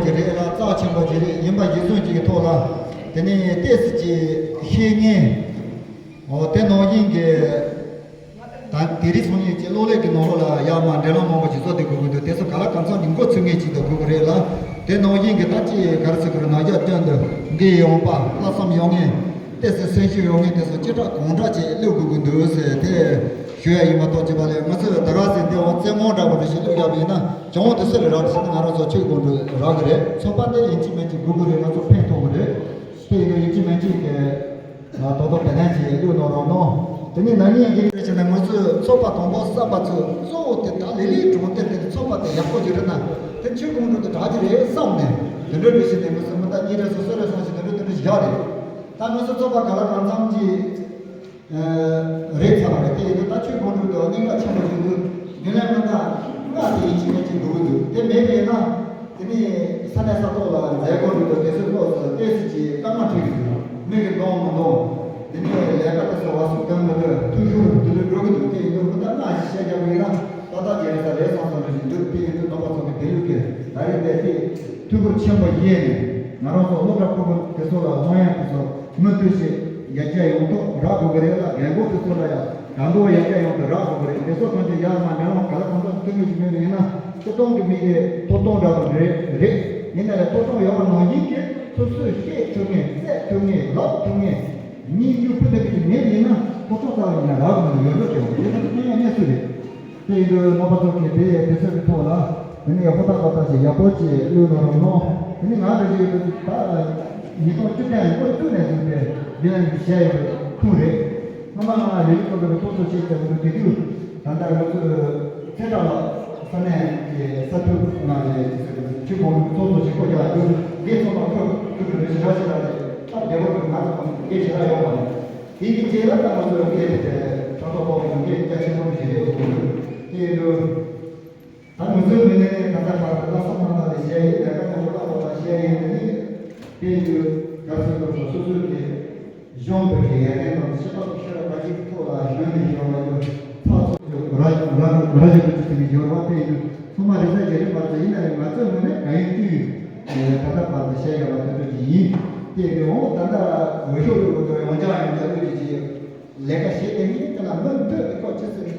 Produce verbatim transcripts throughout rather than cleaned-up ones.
ཅིག་རེད་ལ་རྩ་ཆེན་པོ་ཅིག་རེད། ཡིན་པ་གཞི་བཟུང་ཅིག་གི་ཐོག་ལ་དེ་ནས་ཏོག་ཙམ་ཅིག་ཤེས་ཉེན། འོ་དེ་ནང་བཞིན་གྱི་ད་དེ་རིང་སང་ཉིན་གྱི་གློག་ཀླད་ཀྱི་ནང་ལོགས་ལ་ཡར་མར་འགྲེལ་ལམ་མང་པོ་ཞིག་བཟོ་བསྡད་དགོས་ཀྱི་འདུག་དེ་ཚོ་ག་ལ་གང་འཚམ་གྱི་མགོ་ཚོས་མཁན་ཅིག་དང་དགོས་ཀྱི་རེད་ལ། དེ་ནང་བཞིན་གྱི་ད་ཅིག་ག་རེ་ཟེར་དགོས་རེད། ནང་རྒྱ་སྟོན་དུ་འགན་ཡོང་པ་ལྷག་བསམ་ཡོང་མཁན། ཏོག་ཙམ་སེམས་ཤུགས་ཡོང་མཁན་དེ་ཚོ་སྐད་གྲགས་གང་དྲག་ཅིག་བླུག་དགོས་ཀྱི་འདུག་ཟེར་དེ་ཞུ་ཡ་ཡིན་མ་གཏོགས། ཅི་པ་ལས་ང་ཚོས་ད་ག་ཟེར་དེ་འོ་རྩེད་མོ་འདྲ་པོ་འདྲ་ཞིག་བླུག་ཡག་ཡིན་ན་གྱོང་དེ་སུ་ལ་རག་ཟེར་ན་ང་རང་ཚོ་ཆོས་དགོན་དུ་རག་གི་རེད། ཚོགས་པ་འདི་ཡིན་གཅིག་མིན་གཅིག་དགོས་ཀྱི་རེད། ང་ཚོ་ཕན་ཐོགས་ཀྱི་རེད། དེ་ཡིན་དུས་ཡིན་གཅིག་མིན་གཅིག་གི་ད་དོ་དོ་བེད་ལེན་བྱེད་ཡས་བླུག་གནང་རོགས་གནང་། དེ་ནས་ན་ནིང་གི་རེད་བྱས་ན་ང་ཚོས་ཚོགས་པ་དང་པོ་གསར་པ་ཚོས་གཙོ་བོ་དེ་ད་ལི་ལི་གྲོང་རྡལ་དེ་ཚོགས་པ་དེ་ཡག་པོ་ཅིག་རེད་ན་དེ་ཆོས་ཁོང་ཁྲོ་དེ་དྲག་གི་རེད་བསམ་ནས་དེ་འདྲ་རེད་བྱས་ནས་ང་ཚོས་མི་ད་གཉིས་རེ་སོ་སོ་རེ་སོང་ཞིག་དེ་འདྲ་དེ་འདྲ་བཞག་རེད། ད་ང་ཚོ་ཚོགས་པ་ག་ལ་གང་འཚམ་གྱིས་རེད་ཚར་བ་རེད། དེ་ཡིན་ན་ད་ཆོས་ཁོང་ཁྲོ་དེ་གནད་འགག་ཆེན་པོ་ཞིག་འདུག་རྒྱུན་ལས་མི་ད་ལྔ་དེ་ཡིན་གཅིག་མིན་གཅིག་འགྲོ་གི་འདུག་དེ་མེད་པས་ན་དེ་ནས་ས་གནས་ས་ཐོག་ལ་མཛད་སྒོ་འགྲོ་དུས་དེ་ཚོའི་སྐབས་སུ་ཏོག་ཙམ་ཅིག་སྐར་མ་འཕྲོད་ཀྱི་འདུག་མི་གི་འདོང་མི་འདོང་། དེ་ནས་ལས་ཀ་དེ་ཚོ་བ་སུ་གཏོང་མི་འདོད་འཐུས་ཤོར་དེ་འདྲ་འགྲོ་གི་འདུག་དེ་ཡིན་དུས་མི་ད་ལྔ་ཞིག་བཤད་རྒྱག་དགོས་ན་ཏག་ཏག་ཅིག་རེད་ས་རེད་སོང་ཙང་འདྲ་ཞིག་འདུག་དེ་ཡིན་དུས་རྣམ་པ་ཚོ་གི་དེ་ལུགས་ཀྱི་ད་རེས་འདས་ཏེ་ཐུགས་ཁུར་ཆེན་པོ་བཞེས་ནས་ང་རང་ཚོ་སློབ་གྲྭ་ཕྲུ་གུ་དེ་ཚོ་ལ་སློབ་ཡོན་དེ་ཚོ་མུ་མཐུད་བྱས་ཡར་རྒྱས་ཡོང་ཐབས་རག་དགོས་ཀྱི་རེད་ལ། རྒན་རྒོན་དེ་ཚོ་ལ་ཡང་དང་པོ་ཡར་རྒྱས་ཡོང་ཐབས་རག་དགོས་ཀྱི་རེད། དེ་ཚོ་ཐམས་ཅད་ཡར་མར་འགྲན་སློང་ག་ལ་གང་འཚམ་བསྐྱོན་མི་ཞིག་མེད་པ་ཡིན་ན་སྤྱིར་བཏང་གི་མི་གི་ཐོབ་ཐང་འདྲ་པོ་རེད་རེད། ཡིན་ན་ཡང་ཐོབ་ཐང་ཡོད་པ་ནང་བཞིན་གྱི་སོ་སོས་བཤད་ཐུབ་མཁན་བཙལ་ཐུབ་མཁན་ལབ་ཐུབ་མཁན་སྙིང་རྒྱུ་ཕུ་ཐུབ་ཀྱི་མེད་པ་ཡིན་ན་ཐོབ་ཐང་རྩ་བ་ཉིད་ནས་རག་དགོས་ཀྱི་ཡོད་འགྲོ་ཞེས་པ་དེ་ནི་དངོས་ཡོད་གནས་ཚུལ་རེད། དེ་ཡིན་དུས་རྣམ་པ་ཚོ་གིས་དེ་དེ་ཚོའི་ཐོག་ལ་དེ་ནས་ཧུར་ཐག་ཧུར་ཐག་ཞིག་ཡག་པོ་ཅིག་བློས་གནང་རོགས་གནང་། དེ་ནས་ང་འདྲ་ཞིག་ད་ཉིས་སྟོང་བཅུ་བདུན་ལོ་བཅུ་ནས་བཟུང་སྟེ་འདི་ལ་བཞུགས་བྱས་ཡོད་པའི་ཁུངས་རེད། སྔོན་མ་ང་ལས་རིགས་ཚོགས་པའི་ཚོགས་གཙོ་བྱས་བྱས་འདུག་དེ་དུས་ད་ལྟ་ང་ཚོའི་ཚེ་བཀྲ་ལགས་ས་གནས་ཀྱི་ས་ཐུབ་ང་ལས་ཆུ་གོང་ཚོགས་གཙོ་ཞིག་ཁོ་རྒྱ་ལ་འདུག་འདི་ཚོགས་པ་ཁོ་ཁོ་ཁོ་ཞེ་དྲག་ཞེ་དྲག་རེད། སྟབས་བདེ་བོ་འདུག་ང་ཚོ་གང་དགེ་ཞེ་དྲག་ཡོད་མ་རེད། དེ་གི་རྗེས་ལ་ད་ང་ཚོ་སྐད་དེ་དྲང་ཐོག་པོ་གི་སྐད་རྒྱ་ཆེན་པོ་ཞིག་རེད་འདུག་དེ་ཡིན་དུས་ད་ང་ཚོའི་མི་སྣ་ནས་ད་ལྟ་བར་དུ་བླ་བསམ་རྣམ་དག་ལས་བཤད་ཡོད། ལས་ཀ་ནས་འོ་ལ་འོ་ལ་བཤད་ཡོད་ནི་དེ་ཡིན་དུས་ག་ཚོད་སྐབས་སུ་སོ་སོའི་གི་གཞུང་གི་གི་ཡར་ཐོན་དང་ཤེས་པ་ཤེས་རབ་པ་ཅིག་ཐོག་ལ་གཞོན་ནས་ཡོང་བ་ཡོད། ཚགས་ཚུད་ར་ར་ར་ཞིག་ཏུ་ཅིག་ཡོད་རེད་བ། དེ་ཡིན་དུས་ཚང་མ་རེ་ས་བརྗེ་རེས་མ་ཚོ་ཡིན་ན་ཡང་ང་ཚོའི་ངོས་ནས་ག་ཡིན་དུས་ད་ལྟ་བར་དུ་བཤད་ཡོད་པ་དེ་འདྲ་ཅིག་ཡིན། དེ་ཡིན་དུས་འོ་ད་ལྟ་འོས་ཤོག་ལུས་འོས་ཤོག་ཡོང་ཆ་ཡོང་ཆ་ལུས་ཅིག་ཅིག་ལས་ཀ་བྱེད་དེ་ཡིན་དེ་ལ་མུ་མཐུད་དེ་ཁོ་ཅི་ཟེར།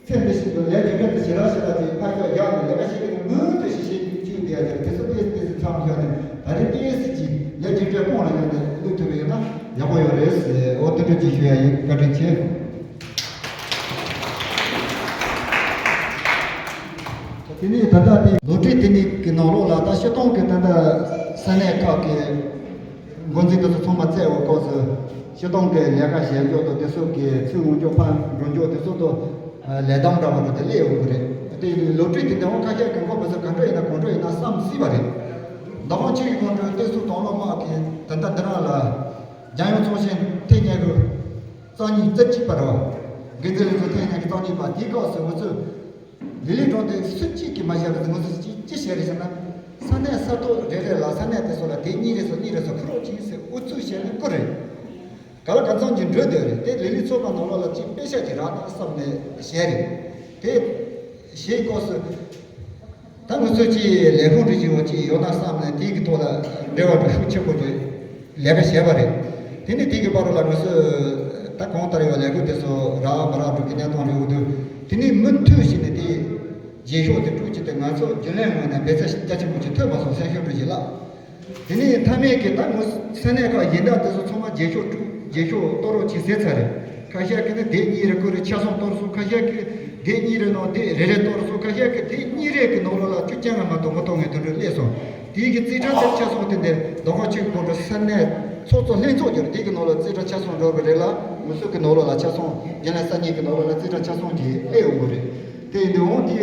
ཚེ་འདི་ཞིག་ཏུ་ལས་རྒྱུ་འབྲས་དེ་ཞེ་དྲག་ཞེ་དྲག་ཅིག་ཕར་ཕྱོགས་བཞག་ནས་ལས་ཀ་བྱེད་ཀྱི་འདུག་མུ་མཐུད་ཞིག་བྱེད་ཀྱི་བཅུག་བསྡད་ཡ་དེ་དེ་ཚོ་ཏོག་ཙམ་ཏོག་ཙམ་མཚམས་བཞག་ནས་ད་རེས་ཏོག་ཙམ་ཅིག་ལས་རྒྱུ་འབྲས་སྤང་ལ་བཞག་ནས་བླུག་ཐུབ་པ་ཡིན་ན་ཡག་པོ་ཡོད་རེད་ཟེར། འོ་དེ་འདྲ་ཅིག་ཞུ་ཡ་ཡིན། བཀའ་དྲིན་ཆེ། དེ་ནས་ད་ལྟ་དེ་ལོ་རྒྱུས་དེ་ནས་ཀྱི་ནང་ལོགས་ལ་ད་སྤྱིར་བཏང་གི་ད་ལྟ་ས་གནས་ཁག་གི་འགོ་འཛིན་དེ་ཚོ་ཚང་མ་བཙལ་བའི་སྐབས་སུ་སྤྱིར་བཏང་གི་ལས་ཀ་བྱེད་ཕྱོགས་དང་དེ་ཚོ་གི་ཚུར་འོང་ཕྱོགས་ཕར་འགྲོ་ཕྱོགས་དེ་ཚོ་དང་ལས་སྟངས་འདྲ་བ་འདྲ་དེ་སླེབས་ཡོང་གི་རེད། དེ་ཡིན་དུས་ལོ་རྒྱུས་དེ་འདྲ་བ་ཁ་ཤས་ཀྱི་ཁོ་བོད་ས་ག་འདྲ་ཡིན་ན་གང་འདྲ་ཡིན་ན་བསམ་སྲིད་པ་རེད། མདོ་ཁམས་ཆུ་བཞི་སྒང་དྲུག་བསྟན་སྲུང་དང་བླངས་དམག་གིས་ད་ལྟ་འདི་རང་ལ་རྒྱལ་ཡོངས་ཚོགས་ཆེན་ཐེངས་ཉེར་དགུ་རྩ་གཉིས་རྩ་གཅིག་པ་རེད་བ། འགན་འཛིན་ལྷན་ཚོགས་ཐེངས་ཉེར་དགུ་རྩ་གཉིས་པ་དེའི་སྐབས་སུ་ང་ཚོས་ལི་ལི་གྲོང་སྡེ་སུ་གཅིག་གིས་མ་བཞག་པའི་ང་ཚོ་ཅི་ཅི་བྱས་རེད་ཟེར་ན། ས་གནས་ས་ཐོག་རེ་རེ་ལ་ས་གནས་དེ་ཚོ་ལ་དེ་གཉིས་རེ་ཚོ་གཉིས་རེ་ཚོ་ཁུར་རོགས་གྱིས་ཟེར་ཨུ་ཚུགས་བྱས་ནས་བསྐུར་རེད། ག་ལ་གང་འཚམ་གྱིས་འགྲོ་བསྡད་རེད། དེ་ལི་ལི་ཚོགས་པ་ནང་ལོགས་ལ་ཅིག་དཔེ་ཤག་ཅིག་རག་ན་བསམ་ནས་བྱས་རེད། དེ་བྱས་སྐབས་སུ། ད་ང་ཚོས་ཅིག་ལས་ཁུངས་འདྲ་ཅིག་ཡོད་ཅིག་ཡོད་ན་བསམ་ནས་དེ་གི་ཐོག་ལ་འབྲེལ་བ་འདྲ་ཤུགས་ཆེན་པོ་ཅིག་ལས་ཀ་བྱས་པ་རེད། དེ་ནས་དེ་གི་བར་ལ་ང་ཚོས་ད་གང་ལྟར་ཡང་ལས་ཁུངས་དེ་ཚོ་རག་མ་རག་འགྲོ་གི་གནས་སྟངས་རེད་འོ་དུས། དེ་ནས་མུ་མཐུད་བྱས་ནས་དེ་རྗེས་ཕྱོགས་དེ་དཀྲུག་ཅིག་དེ་ང་ཚོ་རྒྱུན་ལས་ངོས་ནས་འབད་བརྩོན་རྒྱ་ཆེན་པོ་ཅིག་ཐོན་མ་སོང་སེམས་ཤུགས་འདྲ་ཅིག་བརླག་དེ་ནས་མཐའ་མའི་གི་ད་ངོ་ས་གནས་ཁག་ཡིན་ད་དེ་ཚོ་ཚང་མ་རྗེས་ཕྱོགས་དཀྲུག་རྗེས་ཕྱོགས་གཏོར་རོགས་བྱེད་ཟེར་ཚར་རེད། ཁ་ཤས་ཀྱིས་ནི་དེ་གཉིས་རེ་ཁོ་རེ་ཆ་ཚང་གཏོར་སོང་། ཁ་ཤས་ཀྱིས་དེ་གཉིས་རེ་ནང་དེ་རེ་རེ་གཏོར་སོང་། ཁ་ཤས་ཀྱིས་དེ་གཉིས་རེ་གི་ནང་ལོགས་ལ་ཆུ་རྐྱང་ང་མ་གཏོགས་མ་གཏོགས་ངས་དོན་འགྲོ་སླེབས་སོང་། དེའི་གི་རྩིས་ཁྲ་དེ་ཆ་ཚང་དེ་འདིར་མདོ་ཁམས་ཆུ་བཞི་སྒང་དྲུག་ས་གནས་ཚོགས་གཙོ་ལྷན་ཚོགས་ཀྱི་རེད། དེ་གི་ནང་ལ་རྩིས་ཁྲ་ཆ་ཚང་འགྲོ་གི་རེད་ལ། ངོ་སོ་གི་ནང་ལོགས་ལ་ཆ་ཚང་རྒྱུན་ལས་ས་གཉིས་གི་ནང་ལོགས་ལ་རྩིས་ཁྲ་ཆ་ཚང་གི་སླེབས་ཡོང་གི་རེད། དེ་ཡིན་དུས་འོང་དེ་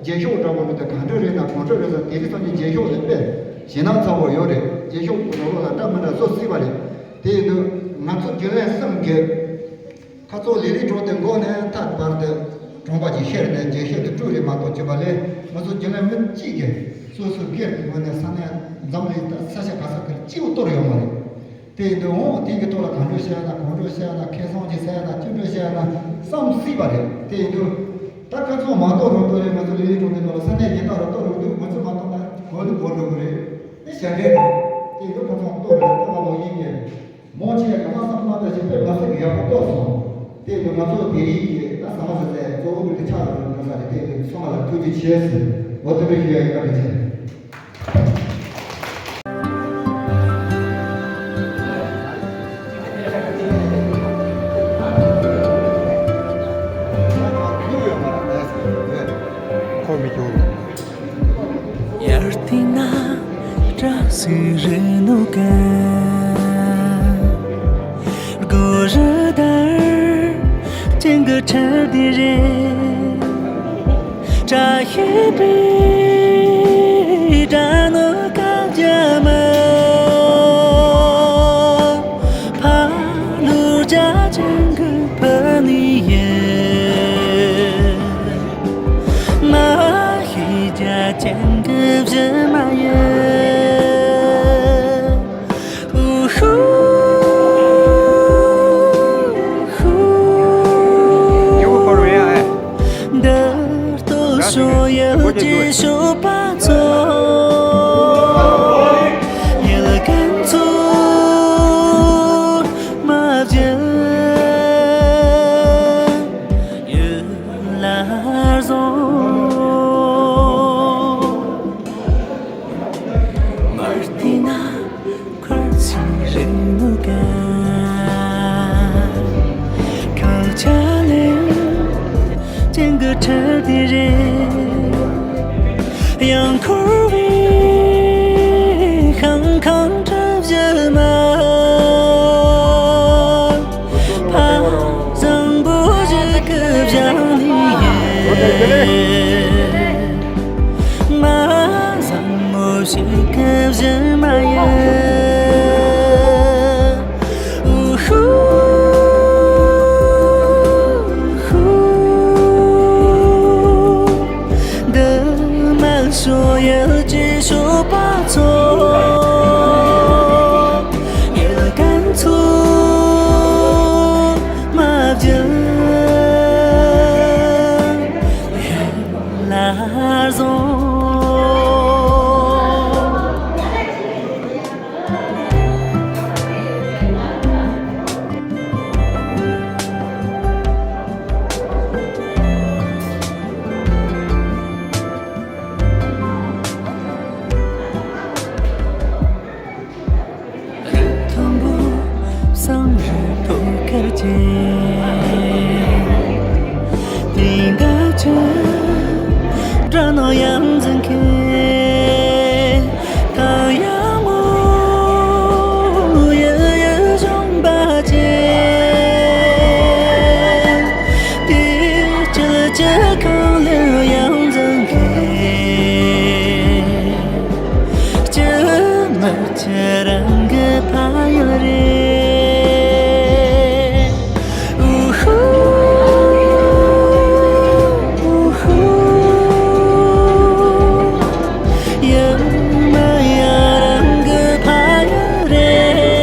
རྗེས་ཕྱོགས་འདྲ་པོ་འདི་ད་ག་འདྲ་རེད་ན་གང་འདྲ་རེད་ཟེར་དེ་རིང་སང་ཉིན་རྗེས་ཕྱོགས་ལ་དཔེ་ཞེད་སྣང་ཚ་བོ་ཡོད་རེད། རྗེས་ཕྱོགས་ཀྱི་ནང་ལོགས་ལ་འདྲ་མི་འདྲ་བཟོ་སྲིད་པ་རེད། དེ་ཡིན་དུས་ང་ཚོ་རྒྱུན་ལས་གསུམ་གྱིས་ཁ་ཚོ་ལི་ལི་གྲོང་སྡེ་འགོ་ནས་མཐའ་བར་དུ་གྲོང་པ་ཅིག་ཤར་ནས་རྗེས་ཤོད་དུ་སྤྲོད་རེད་མ་གཏོགས་བྱེད་པ་ལས་ང་ཚོ་རྒྱུན་ལས་མི་གཅིག་གིས་སོ་སོའི་སྒེར་གྱི་ངོས་ནས་ས་གནས་འཛམ་གླིང་ད་ས་ཆ་ག་ས་གར་སྤྱི་བོ་གཏོར་ཡོད་མ་རེད། དེ་ཡིན་དུས་འོང་དེ་གི་ཐོག་ལ་གང་འདྲ་བཤད་ན་གང་འདྲ་བཤད་ན་ཁེ་བཟང་ཅིག་བཤད་ན་ཅི་འདྲ་བཤད་ན་བསམ་སྲིད་པ་རེད། དེ་ཡིན་དུས་ད་ཁ་ཚོན་མ་གཏོགས་རོགས་གཏོགས་རེད། ང་ཚོ་ལི་ལི་གྲོང་སྡེ་ནང་ལ་ས་གནས་ཉེན་རྟོག་རོགས་གཏོགས་རོགས་འདུག་ང་ཚོ་མ་གཏོགས་ན་གོ་ ཁོ་ནི་གོ་འགྲོ་གི་རེད། དེ་ཞལ་འདྲེན་དང་དེ་ཡོད་ཁ་ཚང་ལྟོ་རེད། ལྟོ་མ་ལོག་ཡིན་གྱི། མོ་ཆེ་ག་ཚང་བསམ་བློ་ལྟ་ཞིག་དཔེ་མ་སྲིད་ཀྱི་ཡག་པོ་རྟོགས་སོང་། དེ་ཡོད་ང་ཚོ་དེ་རིང་གི་ད་ཟ་མ་ཟ་ཟས་གཙོ་བོ་དེ་ཆགས་རོགས་གནང་ས་རེད། དེ་ཡོད་ཚང་མ་ལ་ཐུགས་རྗེ་ཆེ་ཟེར། འོ་དེ་འདྲ་ཞུ་ཡ་ཡིན་པ་རེད་ཆེ། ཁོ་མི་སྐྱོ། ཡར་ཐིག་ན་བཀྲ་ཤིས་རི་ནུ་ཀ་སྒོ་རུ་དར་ཅན་གི་ཁྲི་དེ་རེད། བཀྲ་ཤིས་པའི་སྒྲ་ནི་ག་རྒྱ་མ། ཕ་ལུ་རྒྱ་ཅན་གི་ཕ་ནི་ཡེ། མ་ཤི་རྒྱ་ཅན་གི་བཞི་མ་ཡེ། ཨུ་ཧུ། ཧུ། འདིར་ལྟོས་ཤོག་ཡུལ་གྱི་ཞོགས་པ་ཚོ། ཡུལ་ཁམས་ཚོ་མ་བརྗེད། ཡུལ་ལ་བཟང་མ་བལྟས་ན། ཁོར་ཚིག་རིང་ནུ་ག་ཁ་ཆ་ལེ། ཅན་གི་ཁྲི་དེ་རེད། ཡང་འཁོར་བའི་ཤང་ཁང་གྲུ་བཞི་མ། ཕ་བཟང་པོ་ཞིག་གི་བཞག་ནི་ཡིན། མ་བཟང་མོ་ཞིག་གི་བཞི་མ་ཡིན། ཨུ་ཧུ། ཧུ། འདི་མ་ཤོ་ཡལ་གྱི་ཤོ་པ་ཚོ། ཡལ་གན་ཚོ་མ་བརྗེད་ལ་བཟང་། རི་མཐོན་པོ་བསམ་རི་ཐོག་ཁར་ཆེ། དེ་འདྲ་ཆེ་དགྲ་ནོ་ཡང་འཛིན་མཁན། ད་ཡང་མོ་ཡ་ཡ་བཞོན་པ་ཆེ། དེ་ཅི་ཅི་གང་ལ་ཡང་འཛིན་མཁན། ཅི་མ་ཅི་རང་གི་ཕ་ཡུལ་རེད། ཨུ་ཧུ། ཨུ་ཧུ། ཡུལ་མ་ཡ་རང་གི་ཕ་ཡུལ་རེད།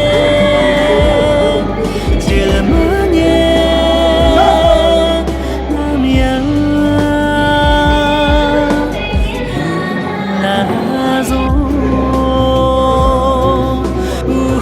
བརྗེད་མི་ཉན། ནམ་ཡང་ལ་བཟང་། ཨུ་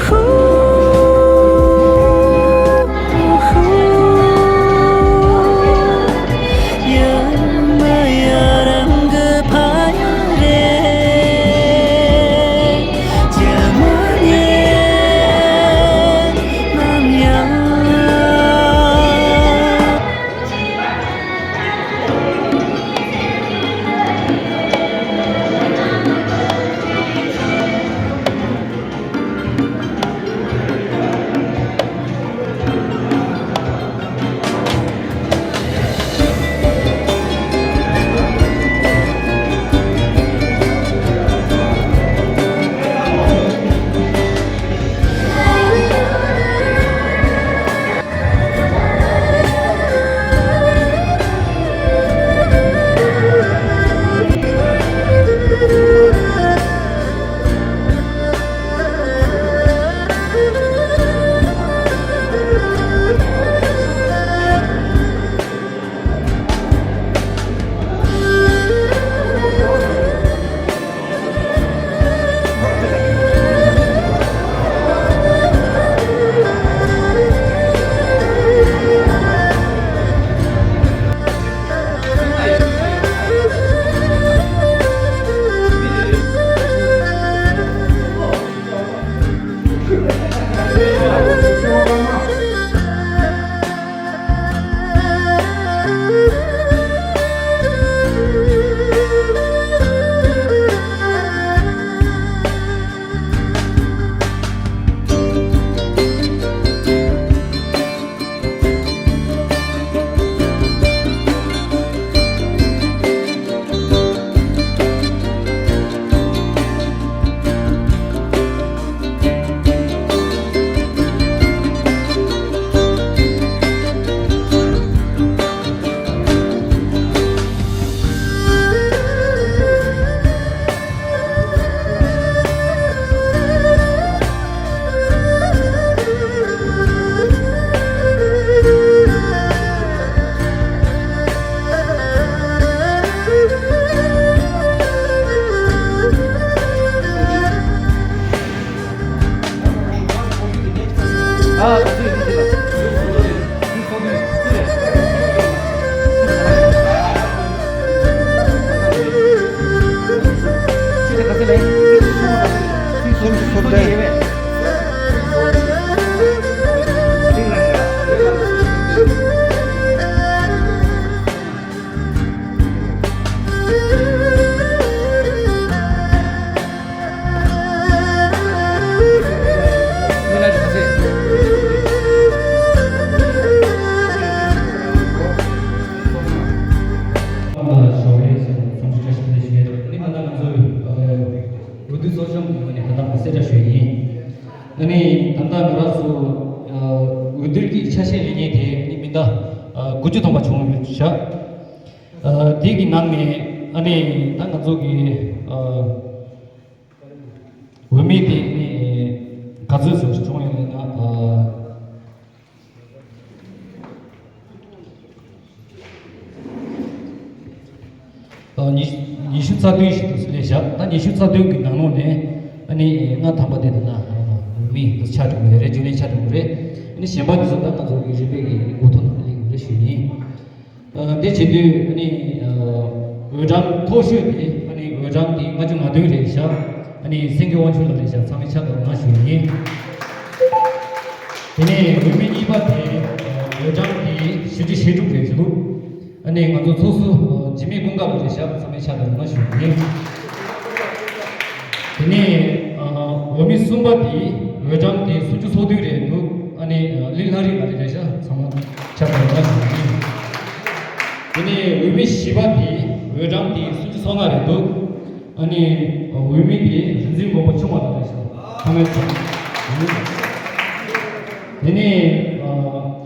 འོས་བསྡུ་ཚོགས་ཆུང་གི་ངོས་ནས་ད་ལྟ་གསལ་བསྒྲགས་ཞུ་ཡིན། ཨ་ནི་ད་ལྟ་ང་རང་ཚོ་འོས་བསྡུར་གྱི་ཆ་ཤས་ལེན་མཁན་དེ་ཨ་ནི་མི་འདྲ་དགུ་བཅུ་ཐམ་པ་བྱུང་ཡོད་ཤག་དེ་གི་ནང་ནས་ཨ་ནི་ད་ང་ཚོ་གི་འོས་མི་དེ་ཨ་ནི་ག་ཚོད་ཙམ་བྱུང་ཡོད་ན། ཉི་ཉི་ཤུ་རྩ་བདུན་ཞིག་ཏུ་སླེབས་བཞག་ད་ཉི་ཤུ་རྩ་བདུན་གྱི་ནང་ལོགས་ནས་ཨ་ནི་ལྔ་ཐམ་པ་དེ་དེ་ན་མི་དེ་ཆགས་འགྲོ་གི་ཡོད་རེད། རྒྱུན་ལས་ཆགས་འགྲོ་གི་རེད། ཨ་ནི་གཞན་པ་དེ་ཚོ་ད་ང་ཚོ་གི་རིམ་པས་ཀྱི་འགོ་ཐོག་ནང་སླེབས་ཀྱི་རེད་ཞུ་ཡིན། དེ་བྱེད་དུས་ཨ་ནི་འོས་གྲངས་མཐོ་ཤོས་དེ་ཨ་ནི་འོས་གྲངས་དེ་ལྔ་བཅུ་ང་བདུན་རེད་བཞག་ཨ་ནི་སེང་གེ་དབང་ཕྱུག་ལགས་རེད་བཞག་ཚང་མས་ཕྱག་དང་རོལ་མོ་ཞུ་ཡིན། དེ་ནས་འོས་མི་གཉིས་པ་དེ་འོས་གྲངས་དེ་བཞི་བཅུ་ཞེ་དྲུག་རེད་བཞག་ཨ་ནི་ང་ཚོ་ཚོགས་གཙོ་འཇིགས་མེད་ཀུན་དགའ་ལགས་རེད་བཞག་ཚང་མས་ཕྱག་དང་རོལ་མོ་ཞུ་ཡིན། དེ་ནས་འོས་མི་གསུམ་པ་དེ་འོས་གྲངས་དེ་སུམ་ཅུ་སོ་བདུན་རེད་འདུག་ཨ་ནི་ལི་ལྷ་རི་ལགས་རེད་བཞག་ཚང་མ་ཕྱག་དང་རོལ་མོ་ཞུ་ཡིན། དེ་ནས་འོས་མི་བཞི་པ་དེ་འོས་གྲངས་དེ་སུམ་ཅུ་སོ་ལྔ་རེད་འདུག་ཨ་ནི་འོས་མི་དེ་རིག་འཛིན་མགོན་པོ་ཆུང་བ་ལགས་རེད་ཤག་ཚང་མས་ཚང་། དེ་ནས་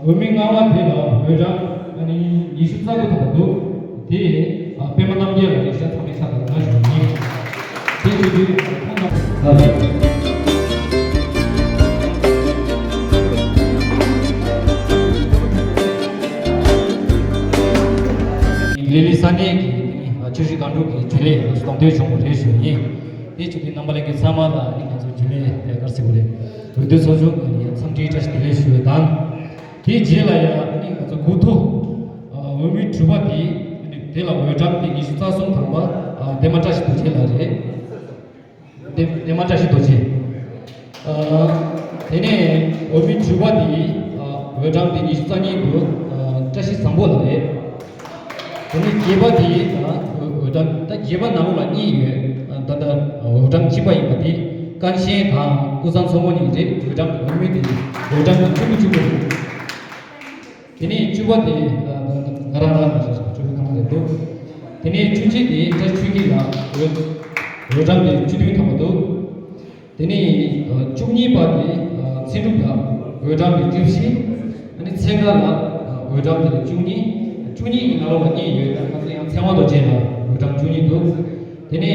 འོས་མི་ལྔ་པ་དེ་ལ་འོས་གྲངས་ཨ་ནི་ཉི་ཤུ་རྩ་དགུ་ཐམ་པ་འདུག་དེ་པད་མ་རྣམ་རྒྱལ་ལགས་རེད་ཤག་ཚང་མས་ཕྱག་དང་རོལ་མོ་ཞུ་ཡིན། དེ་བྱེད་དུས་ཁོང་རྣམ་པ། ལི་ལི་ས་གནས་ཀྱི་ཆུ་བཞི་སྒང་དྲུག་གི་རྒྱུན་ལས་གདོང་ཐུག་བྱུང་བ་རེད་ཞུ་ཡིན། དེ་བྱུང་དུས་རྣམ་པ་ལྷན་རྒྱས་ཚང་མ་ལ་ནི་ང་ཚོ་རྒྱུན་ལས་ག་རེ་ཟེར་དགོས་རེད། འོས་བསྡུ་ཚོགས་ཆུང་གི་ནི་འཚམས་འདྲིའི་བཀྲ་ཤིས་བདེ་ལེགས་ཞུ་བའི་དང་། དེའི་རྗེས་ལ་ཡང་ནི་ང་ཚོ་འགོ་ཐོག་འོས་མི་དྲུག་པ་དེ་ནི་དེ་ལ་འོས་གྲངས་དེ་ཉི་ཤུ་རྩ་གསུམ་ཐམ་པ་འདན་མ་བཀྲ་ཤིས་རྡོ་རྗེ་ལགས་རེད། འདན་འདན་མ་བཀྲ་ཤིས་རྡོ་རྗེ། ཨ། དེ་ནས་འོས་མི་དྲུག་པ་དེ་ཨ་འོས་གྲངས་དེ་ཉི་ཤུ་རྩ་གཉིས་འདུག་ཨ། བཀྲ་ཤིས་བཟང་པོ་ལགས་རེད། དེ་ནས་བརྒྱད་པ་དེ་ཨ་འོས་འོས་གྲངས་ད་བརྒྱད་པ་ནང་ལོགས་ལ་གཉིས་ཡོད། ཨ། ད་ལྟ་འོས་གྲངས་གཅིག་པ་ཡིན་པ་དེ་ཀན་ཤན་དང་ཀུན་བཟང་མཚོ་མོ་གཉིས་རེད། འོས་གྲངས་འོས་མི་དེ་འོས་གྲངས་དེ་གཅིག་པུ་གཅིག་པུ་རེད། དེ་ནས་བཅུ་པ་དེ་ང་རང་རང་ལ་བཅུ་པའི་ཁ་ལ་རེད་འདུག་དེ་ནས་བཅུ་གཅིག་དེ་བཀྲ་ཤིས་ཆོས་སྐྱིད་ལགས། འོས་འོས་གྲངས་དེ་བཅུ་བདུན་ཐོབ་པ་འདུག་དེ་ནས་བཅུ་གཉིས་པ་དེ་ཚེ་སྒྲུབ་ལགས། འོས་གྲངས་དེ་བཅུ་བཞི། ཨ་ནི་ཚེ་དགའ་ལགས། འོས་གྲངས་དེ་བཅུ་གཉིས། བཅུ་གཉིས་ཀྱི་ནང་ལོགས་ལ་གཉིས་ཡོད། ད་ང་ཚོ་ཡང་ཚེ་དབང་རྡོ་རྗེ་ལགས། འོས་གྲངས་བཅུ་གཉིས་འདུག་དེ་ནས་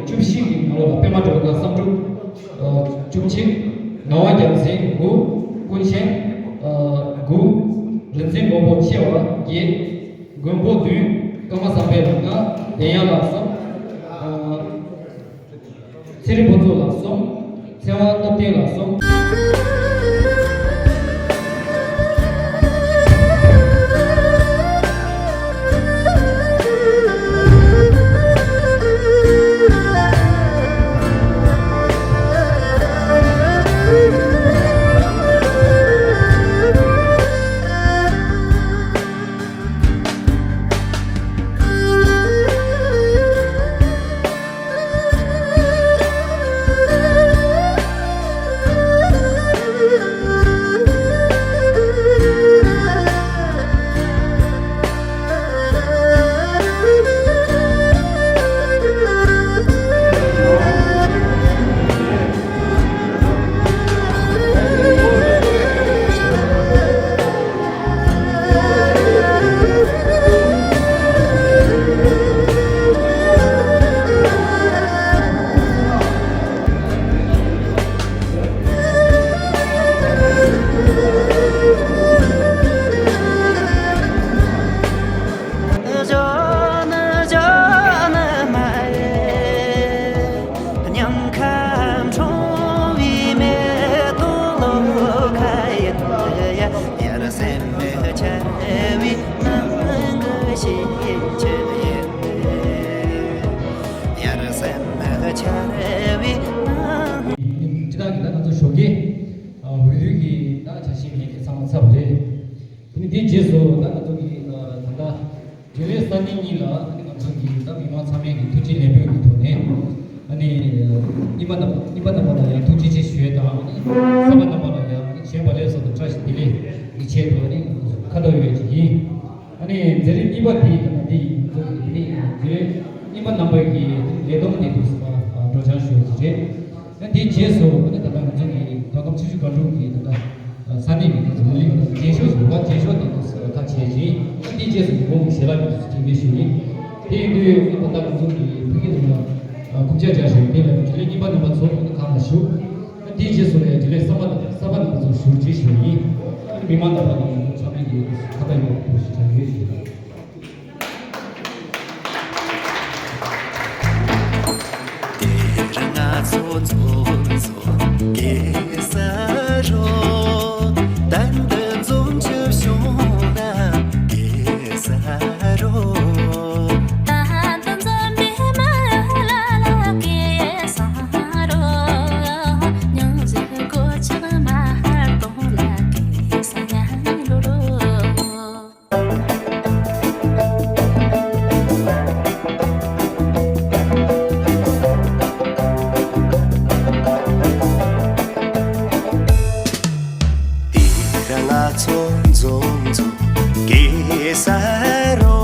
བཅུ་བཞི་གི་ནང་ལོགས་ལ་པད་མ་སྒྲོལ་དཀར་བསམ་གྲུབ། བཅུ་གཅིག་ངག་དབང་རྒྱལ་མཚན་དགུ། ཀུན་ཤེས་དགུ། རིག་འཛིན་མགོན་པོ་ཆེ་བ་བརྒྱད། མགོན་པོ་བདུན། ཀརྨ་བསམ་འཕེལ་ལགས་ལྔ། བདེ་ཡངས་ལགས་གསུམ། ཚེ་རིང་ཕུན་ཚོགས་ལགས་གསུམ། ཚེ་དབང་སྟོབས་རྒྱལ་ལགས་གསུམ། ང་ཚོ་ཞོགས་ཀས་འོས་བསྡུ་གི་ད་བྱ་བཞིན་ངེས་ཚང་མ་ཚར་བ་རེད། དེ་ནི་དེའི་རྗེས་སུ་ད་ང་ཚོ་གི་ད་ལྟ་རྒྱུན་ལས་ས་གནས་གཉིས་ལ་ང་ཚོ་གི་ད་མི་མང་ཚང་མས་ཀྱི་ཐུགས་རྗེ་ལེགས་འབུལ་གྱི་ཐོག་ནས་ཨ་ནི་རྙིང་པ་རྣམ་རྙིང་པ་རྣམ་པ་ལ་ཡང་ཐུགས་རྗེ་ཆེ་ཞུ་ཡས་དང་ཨ་ནི་གསར་པ་རྣམ་པ་ལ་ཡང་ཨ་ནི་བྱོན་པ་ལེགས་སོ་དང་བཀྲ་ཤིས་བདེ་ལེགས་ཀྱི་ཆེད་དུ་ཨ་ནི་ཁ་བཏགས་ཡོད་ཅིག་ཡིན། ཨ་ནི་མཛད་རིམ་གཉིས་པ་དེ་ད་ལྟ་འདི་ཡིན་ཚོ་གི་དེ་ནི་མཛད་རིམ་རྙིང་པ་རྣམ་པ་གི་ལས་བསྡོམས་དེ་དུས་སུ་སྒྲོག་སྦྱང་ཞུ་ཡས་ཅིག་རེད། ཨ་དེའི་རྗེས་སུ་ཨ་ནི་ད་ལྟ་ང་ཚོ་གི་མདོ་ཁམས་ཆུ་བཞི་སྒང་དྲུག་གི་ད་ལྟ་ས་གནས་ཀྱི་ང་ཚོ་མི་རིགས་ཀྱི་རྒྱན་ཤོག་ཞིག་ཡོད་པ། རྒྱན་ཤོག་དེ་དུས་སུ་ཁ་ཕྱེ་ཅིང་ཨ་དེའི་རྗེས་སུ་མི་ཁོང་གི་ཞལ་ལག་གི་དུས་སུ་སྤྲིང་བའི་ཞུ་ཡིན། དེ་ཡིན་དུས་ཨ་ད་ལྟ་ང་ཚོ་གི་ཕ་གི་ནང་ལ་རྐུབ་བཀྱག་བརྒྱབ་ཞིང་དེ་ལ་རྒྱུན་ལས་རྙིང་པ་རྣམ་པ་ཚོ་ཨ་ནི་གང་ལ་བཞུགས། དེའི་རྗེས་སུ་ལས་དེ་ལས་གསར་པ་གསར་པ་རྣམས་ཚོ་ཞུ་རྒྱུ་ཞུ་ཡིན། མི་མང་རྣམ་པ་དང་ཚང་མས་ཀྱི་ཁ་བརྡ་ཡོད་པ་ཞིག་བྱ་རྒྱུ་ཞུ་ཡིན། དེར་ང་ཚོ་འཛོམས་སོང་གེ་སར་རོ། ད་འདི་འཛོམས་རྒྱུ་བྱུང་ན་གེ་སར་རོ། ད་འདི་འཛོམས་པའི་མི་ལ་ལ་གེ་སར་རོ། སྙིང་རྗེ་གོ་ཆག་མ་ཧར་གཏོང་ལ་གེ་སར་ཡ་རོ་རོ། དེར་ང་ཚོ་འཛོམས་འཛོམས་གེ་སར་རོ།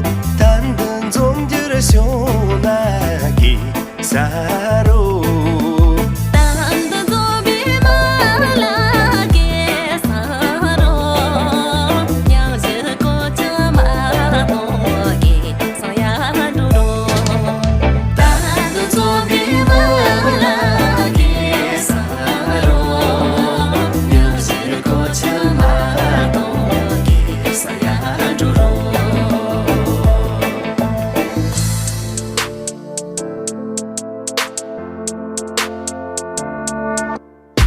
ད་འདི་འཛོམས་རྒྱུར་བྱུང་ན་གེ་སར་རོ། ད་འདི་འཛོམས་པའི་མི་ལ་གེ་སར་རོ། སྙིང་རྗེ་གོ་ཆག་མ་གཏོང་གེ་སར་ཡ་རོ་རོ། ད་འདི་འཛོམས་པའི་མི་ལ་གེ་སར་རོ། སྙིང་རྗེ་གོ་ཆག་མ་གཏོང་གེ་སར་ཡ་རོ་རོ།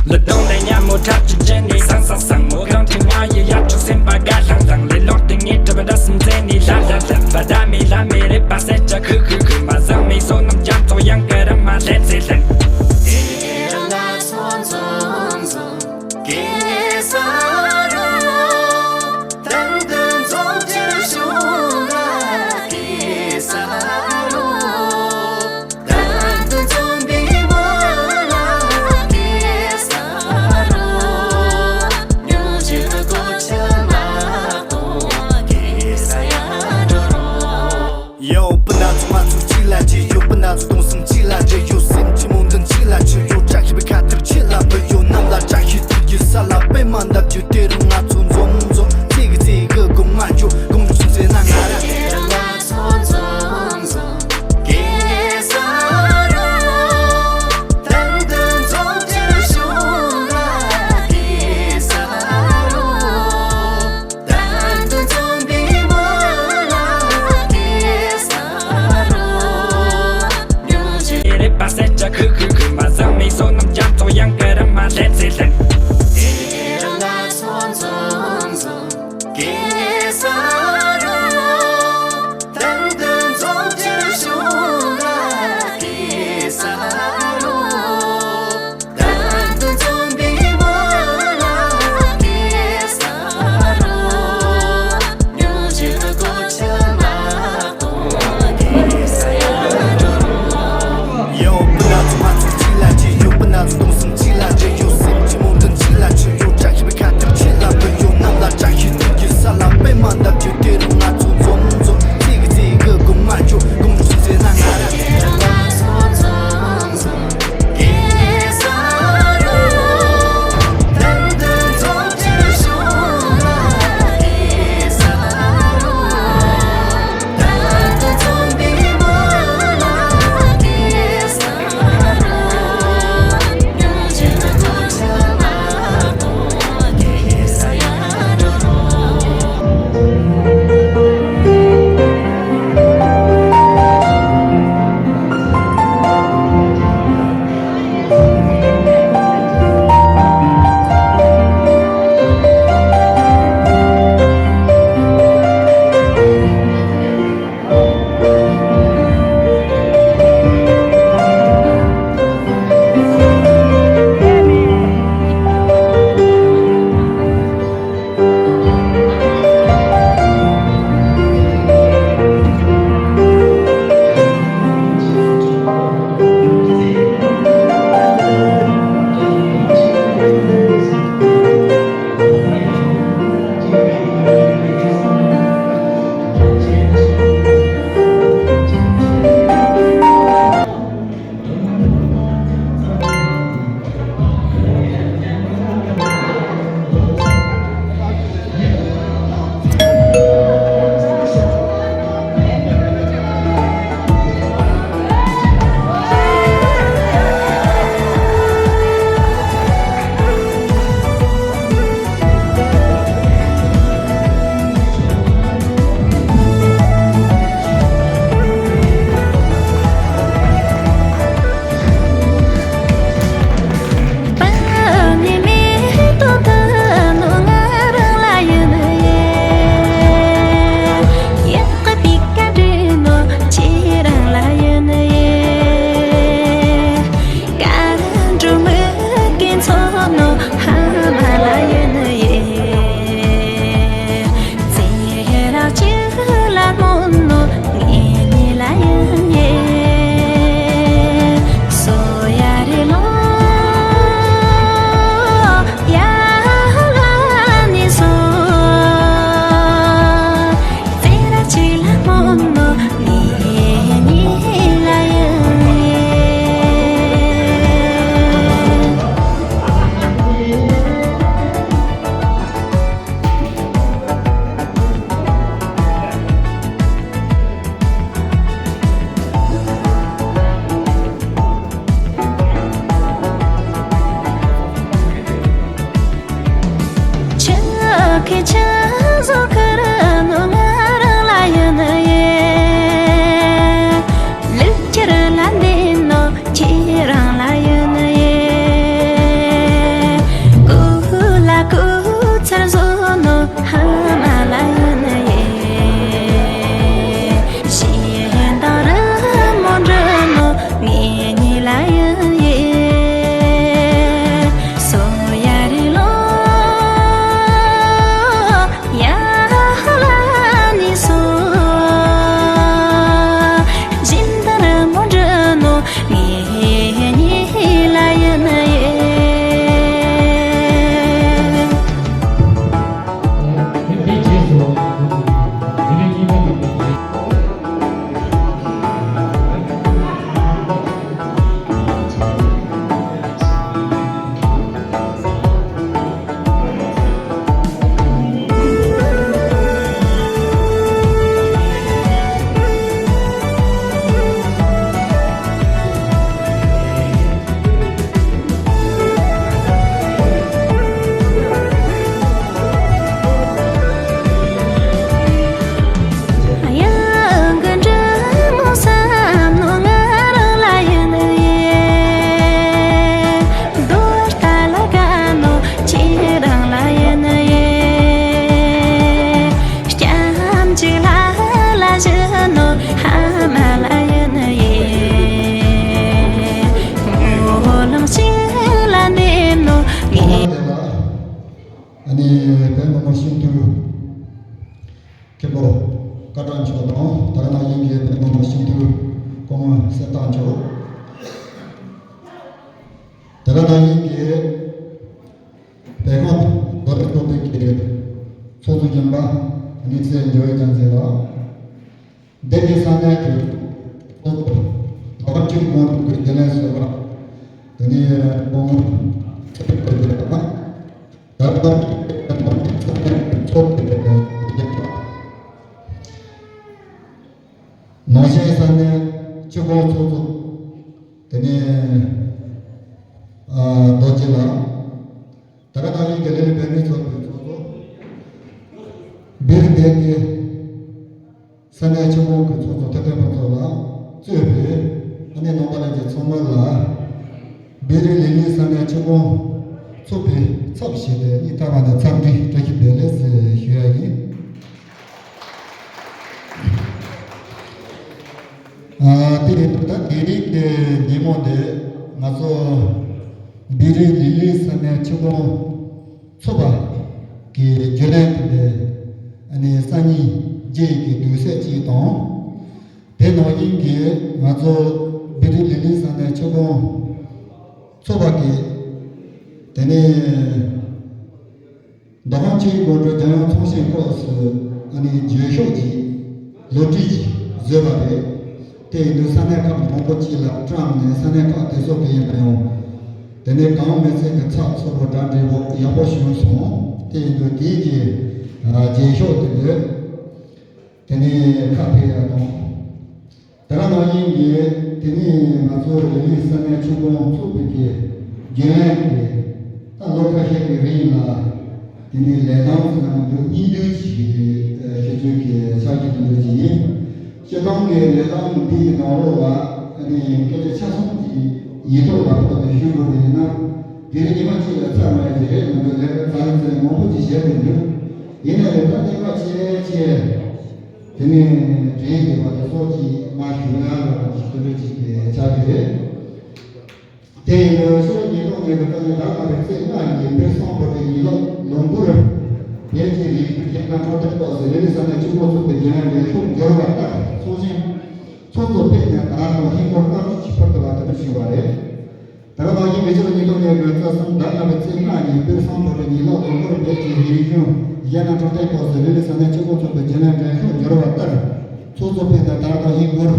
ལུས་གདོང་ལས་ཉ་མོ་ཁྲག་གི་བརྗེད་ནས་སང་སང་སང་མོ་གང་དྲི་ང་ཡི་ཡ་ཕྱུག་སེམས་པ་དགའ་ལྷང་ལྷང་ལས་ལོག་སྟེ་ངའི་གྲིབ་འདྲ་སུམ་རྩེ་ནས་ལྷ་ལྷ་ལྷ། བ་ད་མི་ལ་མི་རེད་པ་སེ་ཅག་ཁུ་ཁུ་ཁུ། མ་བཟང་མི་བསོད་ནམས་རྒྱ་མཚོ་ཡང་ག་ར་མ་ལྷན་ཚེ་ལྷན། དེ་རང་ང་ཚོ་འཛོམས་འཛོམས་གེ་སར་རོ། ད་འདི་འཛོམས་རྒྱུར་བྱུང་ན་གེ་སར་རོ། ད་འདི་འཛོམས་པའི་མི་ལ་གེ་སར་རོ། སྙིང་རྗེ་གོ་ཆག་མ་གཏོང་གེ་སར་ཡ་འགྲོ་རོགས། ཡོ། སྤུན་ཟླ་ཚོ་ང་ཚོ་གཅིག་ལ་བརྗེ་ཡོད། སྤུན་ཟླ་ཚོ་གདུང་སེམས་གཅིག་ལ་བརྗེ་ཡོད། སེམས་ཀྱི་རྨོངས་དད་གཅིག་ལ་ཆེར་ཡོད། བཀྲ་ཤིས་པའི་ཁ་ཐུག་ཁྱེད་ལ་ཕུལ་ཡོད། གནམ་ལ་བཀྲ་ཤིས་ཐུགས་ཀྱི་ས་ལ་པད་མ་འདབ་རྒྱུ། དེ་རིང་ང་ཚོ་འཛོམས་འཛོམས་ཚིག་གི་ཚིག་གི་དགོངས་མ་འཇོག་དགོངས་འཇོག་ཟེར་ན་ང་ར། དེ་རིང་ང་ཚོ་འཛོམས་འཛོམས་གེ་སར་རོ། ད་འདི་འཛོམས་རྒྱུར་བྱུང་ན་གེ་སར་རོ། ད་འདི་འཛོམས་པའི་མི་ལ་གེ་སར་རོ། སྙིང་རྗེ་རེད་པ་སེ་ཅག་ཁུ་ཁུ་ཁུ། མ་བཟང་མི་བསོད་ནམས་རྒྱ་མཚོ་ཡང་ག་ར་མ་ལྷན་ཚེ་ལྷན། དེ་རིང་ང་ཚོ་འཛོམས་འཛོམས་གེ་སར་རོ། ད་འདི་འཛོམས་རྒྱུར་བྱུང་ན་གེ་སར་རོ། ད་འདི་འཛོམས་པའི་མི་ལ་གེ་སར་རོ། སྙིང་རྗེ་གོ་ཆག་མ་གཏོང་གེ་སར་ཡ་འགྲོ་རོགས། ཡོ། སྤུན་ཟླ་ཚོ་ང་ཚོ་གཅིག་ལ་བརྗེ་ཡོད། སྤུན་ཟླ་ཚོ་གདུང་སེམས་གཅིག་ལ་བརྗེ་ཡོད། སེམས་ཀྱི་རྨོངས་དད་ མཆོག་དང་། དེ་ག་ནང་བཞིན་གྱི་བོད་མི་མང་སྤྱི་འཐུས་སྐུ་ངོ་གསེར་རྟ་མཆོག། དེ་ག་ནང་བཞིན་གྱི་བོད་ཁམས་མདོ་སྟོད་མཐོ་སྒང་གི་ཚོགས་གཙོ་རྒན་པ་དམིགས་བསལ་འཇམ་དབྱངས་རྒྱལ་མཚན་ལགས། འདི་གའི་ས་གནས་ཀྱི་ཚོགས་གཙོ་ཟླ་བ་གཅིག་གོང་དུ་རྒྱུན་ལས་ཟུར་པ། དེ་ནས་སྐུ་ངོ་ཚེ་རིང་སྐུ་ཞབས་དང་། ད་ལྟ་ས་གནས་ཀྱི་ཚོགས་སྡེ་དེ་ནས་རྒྱུན་ལས་པ། ནང་ཆེན་ས་གནས་སྤྱི་ཁོངས་ཚོགས་གཙོ། དེ་ནས་ཨ་རྡོ་རྗེ་ལགས། དེ་ག་ནང་བཞིན་གྱི་ལི་ལི་བོད་མིའི་ཚོགས་པའི་ཚོགས་གཙོ། བེ་རི་སྡེ་དགེ་ས་གནས་སྤྱི་ཁོངས་ཀྱི་ཚོགས་གཙོ་ཐུབ་བསྟན་ཕུན་ཚོགས་ལགས་གཙོས་པའི་ཨ་ནེ་ནང་པ་ལྷན་རྒྱས་ཚང་མ་ལ། བེ་རི་ལི་ལི་ས་གནས་སྤྱི་ཁོངས་ཚོགས་པའི་ཚབ་བྱས་ཏེ་སྙིང་ཐག་པ་ནས་འཚམས་འདྲི་བཀྲ་ཤིས་བདེ་ལེགས་ཞུ་ཡ་ཡིན། ཨ་དེ་ཡིན་དུས་ད་དེ་རིང་གི་ཉིན་མོ་འདི་ང་ཚོ་བེ་རི་ལི་ལི་ས་གནས་སྤྱི་ཁོངས་ཚོགས་པ་གི་རྒྱུན་ལས་དེ་འདྲའི་ཨ་ནི་སང་ཉིན་རྗེས་ཀྱི་དུས་ཚོད་ཅིག་དང་། དེ་ནང་བཞིན་གྱི་ང་ཚོ་བེ་རི་ལི་ལི་ས་གནས་སྤྱི་ཁོངས་ཚོགས་པ་གི་དེ་ནས་མདོ་ཁམས་སྤྱིའི་སྒོ་འགྲོ་རྒྱལ་ཡོངས་ཚོགས་ཆེན་སྐབས་སུ་ཨ་ནི་རྒྱས་ཤོག་ཅིག་ལོ་རྒྱུས་ཅིག་བཟོས་པ་རེད། དེ་ཡིན་དུས་ས་གནས་ཁག་མང་པོ་ཅིག་ལ་བཀྲམ་ནས་ས་གནས་ཁག་དེ་ཚོ་གི་ཡིན་པ་ཡང་དེ་ནས་གང་མི་ཚད་ཀྱི་ཚགས་ཚུད་པོ་གྲ་སྒྲིག་པོ་ཡག་པོ་བྱུང་སོང་། དེ་ཡིན་དུས་དེའི་གི་རྒྱས་ཤོག་དེ་འདོད། དེ་ནས་ཁ་ཕྱེ་ཡ་དང་། དེ་ག་ནང་བཞིན་གྱི་དེ་ནས་ང་ཚོ་ལི་ལི་ས་གནས་སྤྱི་ཁོངས་ཚོགས་པའི་གི་རྒྱུན་ལས་ཀྱི་ད་ལོ་ཁ་ཤས་ཀྱི་རིང་ལ་དེ་ནས་ལས་དམ་ཟེར་ན་འདུག་སྙིང་བསྡུས་ཀྱི་ཞུ་རྒྱུ་གི་ཕྱག་རྒྱ་དེ་འདྲ་ཅིག་ཡིན། སྤྱིར་བཏང་གི་ལས་དམ་འདི་ཡི་ནང་ལོགས་ལ་ཨ་ནི་སྐད་ཆ་ཆ་ཚང་གི་ཡིག་ཐོག་ལ་ཕབ་ནས་ཞུ་དགོས་པ་ཡིན་ན་དེ་རིང་ཉི་མ་གཅིག་ལ་ཚར་མ་ཡ་ཅིག་རེད། ང་ཚོ་ལས་ཀ་ཚར་ཚར་མང་པོ་ཅིག་བྱས་ཏེ་འདུག་ཡིན་ནའི་ལས་ཀ་གནད་འགག་ཆེ་ཆེ། དེ་ནས་དྲན་དགོས་པ་དེ་ཚོ་ཅིག་མ་ཞུ་ན་ལ་ཞུ་འདོད་ཅིག་ཆགས་ཀྱི་རེད། དེ་ཡིན་དུས་ཕྱི་ལོ་ཉིས་སྟོང་ཉེར་དགུ་ཟླ་ལྔ་པའི་ཚེས་ལྔ་ཉིན་དཔལ་བཟང་བོད་པའི་ཉི་ལོ་ལོ་འགོར་བོད་ཀྱི་རིག་གཞུང་རྒྱལ་ཁབ་འཕྲོད་བསྟེན་སྐོར་སུ་ལི་ལི་ས་གནས་སྤྱི་ཁོངས་ཚོགས་པའི་རྒྱུན་ལས་འགན་ཤོག་འབྱོར་བ་ལྟར་ཚོགས་ཆེན་ཚོགས་གཙོ་ཕེབས་ནས་ད་དུང་ཧིན་སྒོར་ལྔ་བཅུ་ཞིག་ཕུལ་ཐུབ་པ་དེ་འདྲ་ཞུས་པ་རེད། ད་ག་ནང་བཞིན་གྱི་ཕྱི་ལོ་ཉིས་སྟོང་ཉེར་དགུ་རྩ་གསུམ་ཟླ་ལྔ་པའི་ཚེས་ལྔ་ཉིན་དཔལ་བཟང་བོད་པའི་ཉི་ལོ་ལོ་འགོར་བོད་ཀྱི་རིག་གཞུང་གཞས་སྣ་འཕྲོད་བསྟེན་སྐོར་སུ་ལི་ལི་ས་གནས་སྤྱི་ཁོངས་ཚོགས་པའི་རྒྱུན་ལས་འགན་ཤོག་འབྱོར་བ་ལྟར་ཚོགས་གཙོ་ཕེབས་ནས་ད་ལྟ་ཧིན་སྒོར་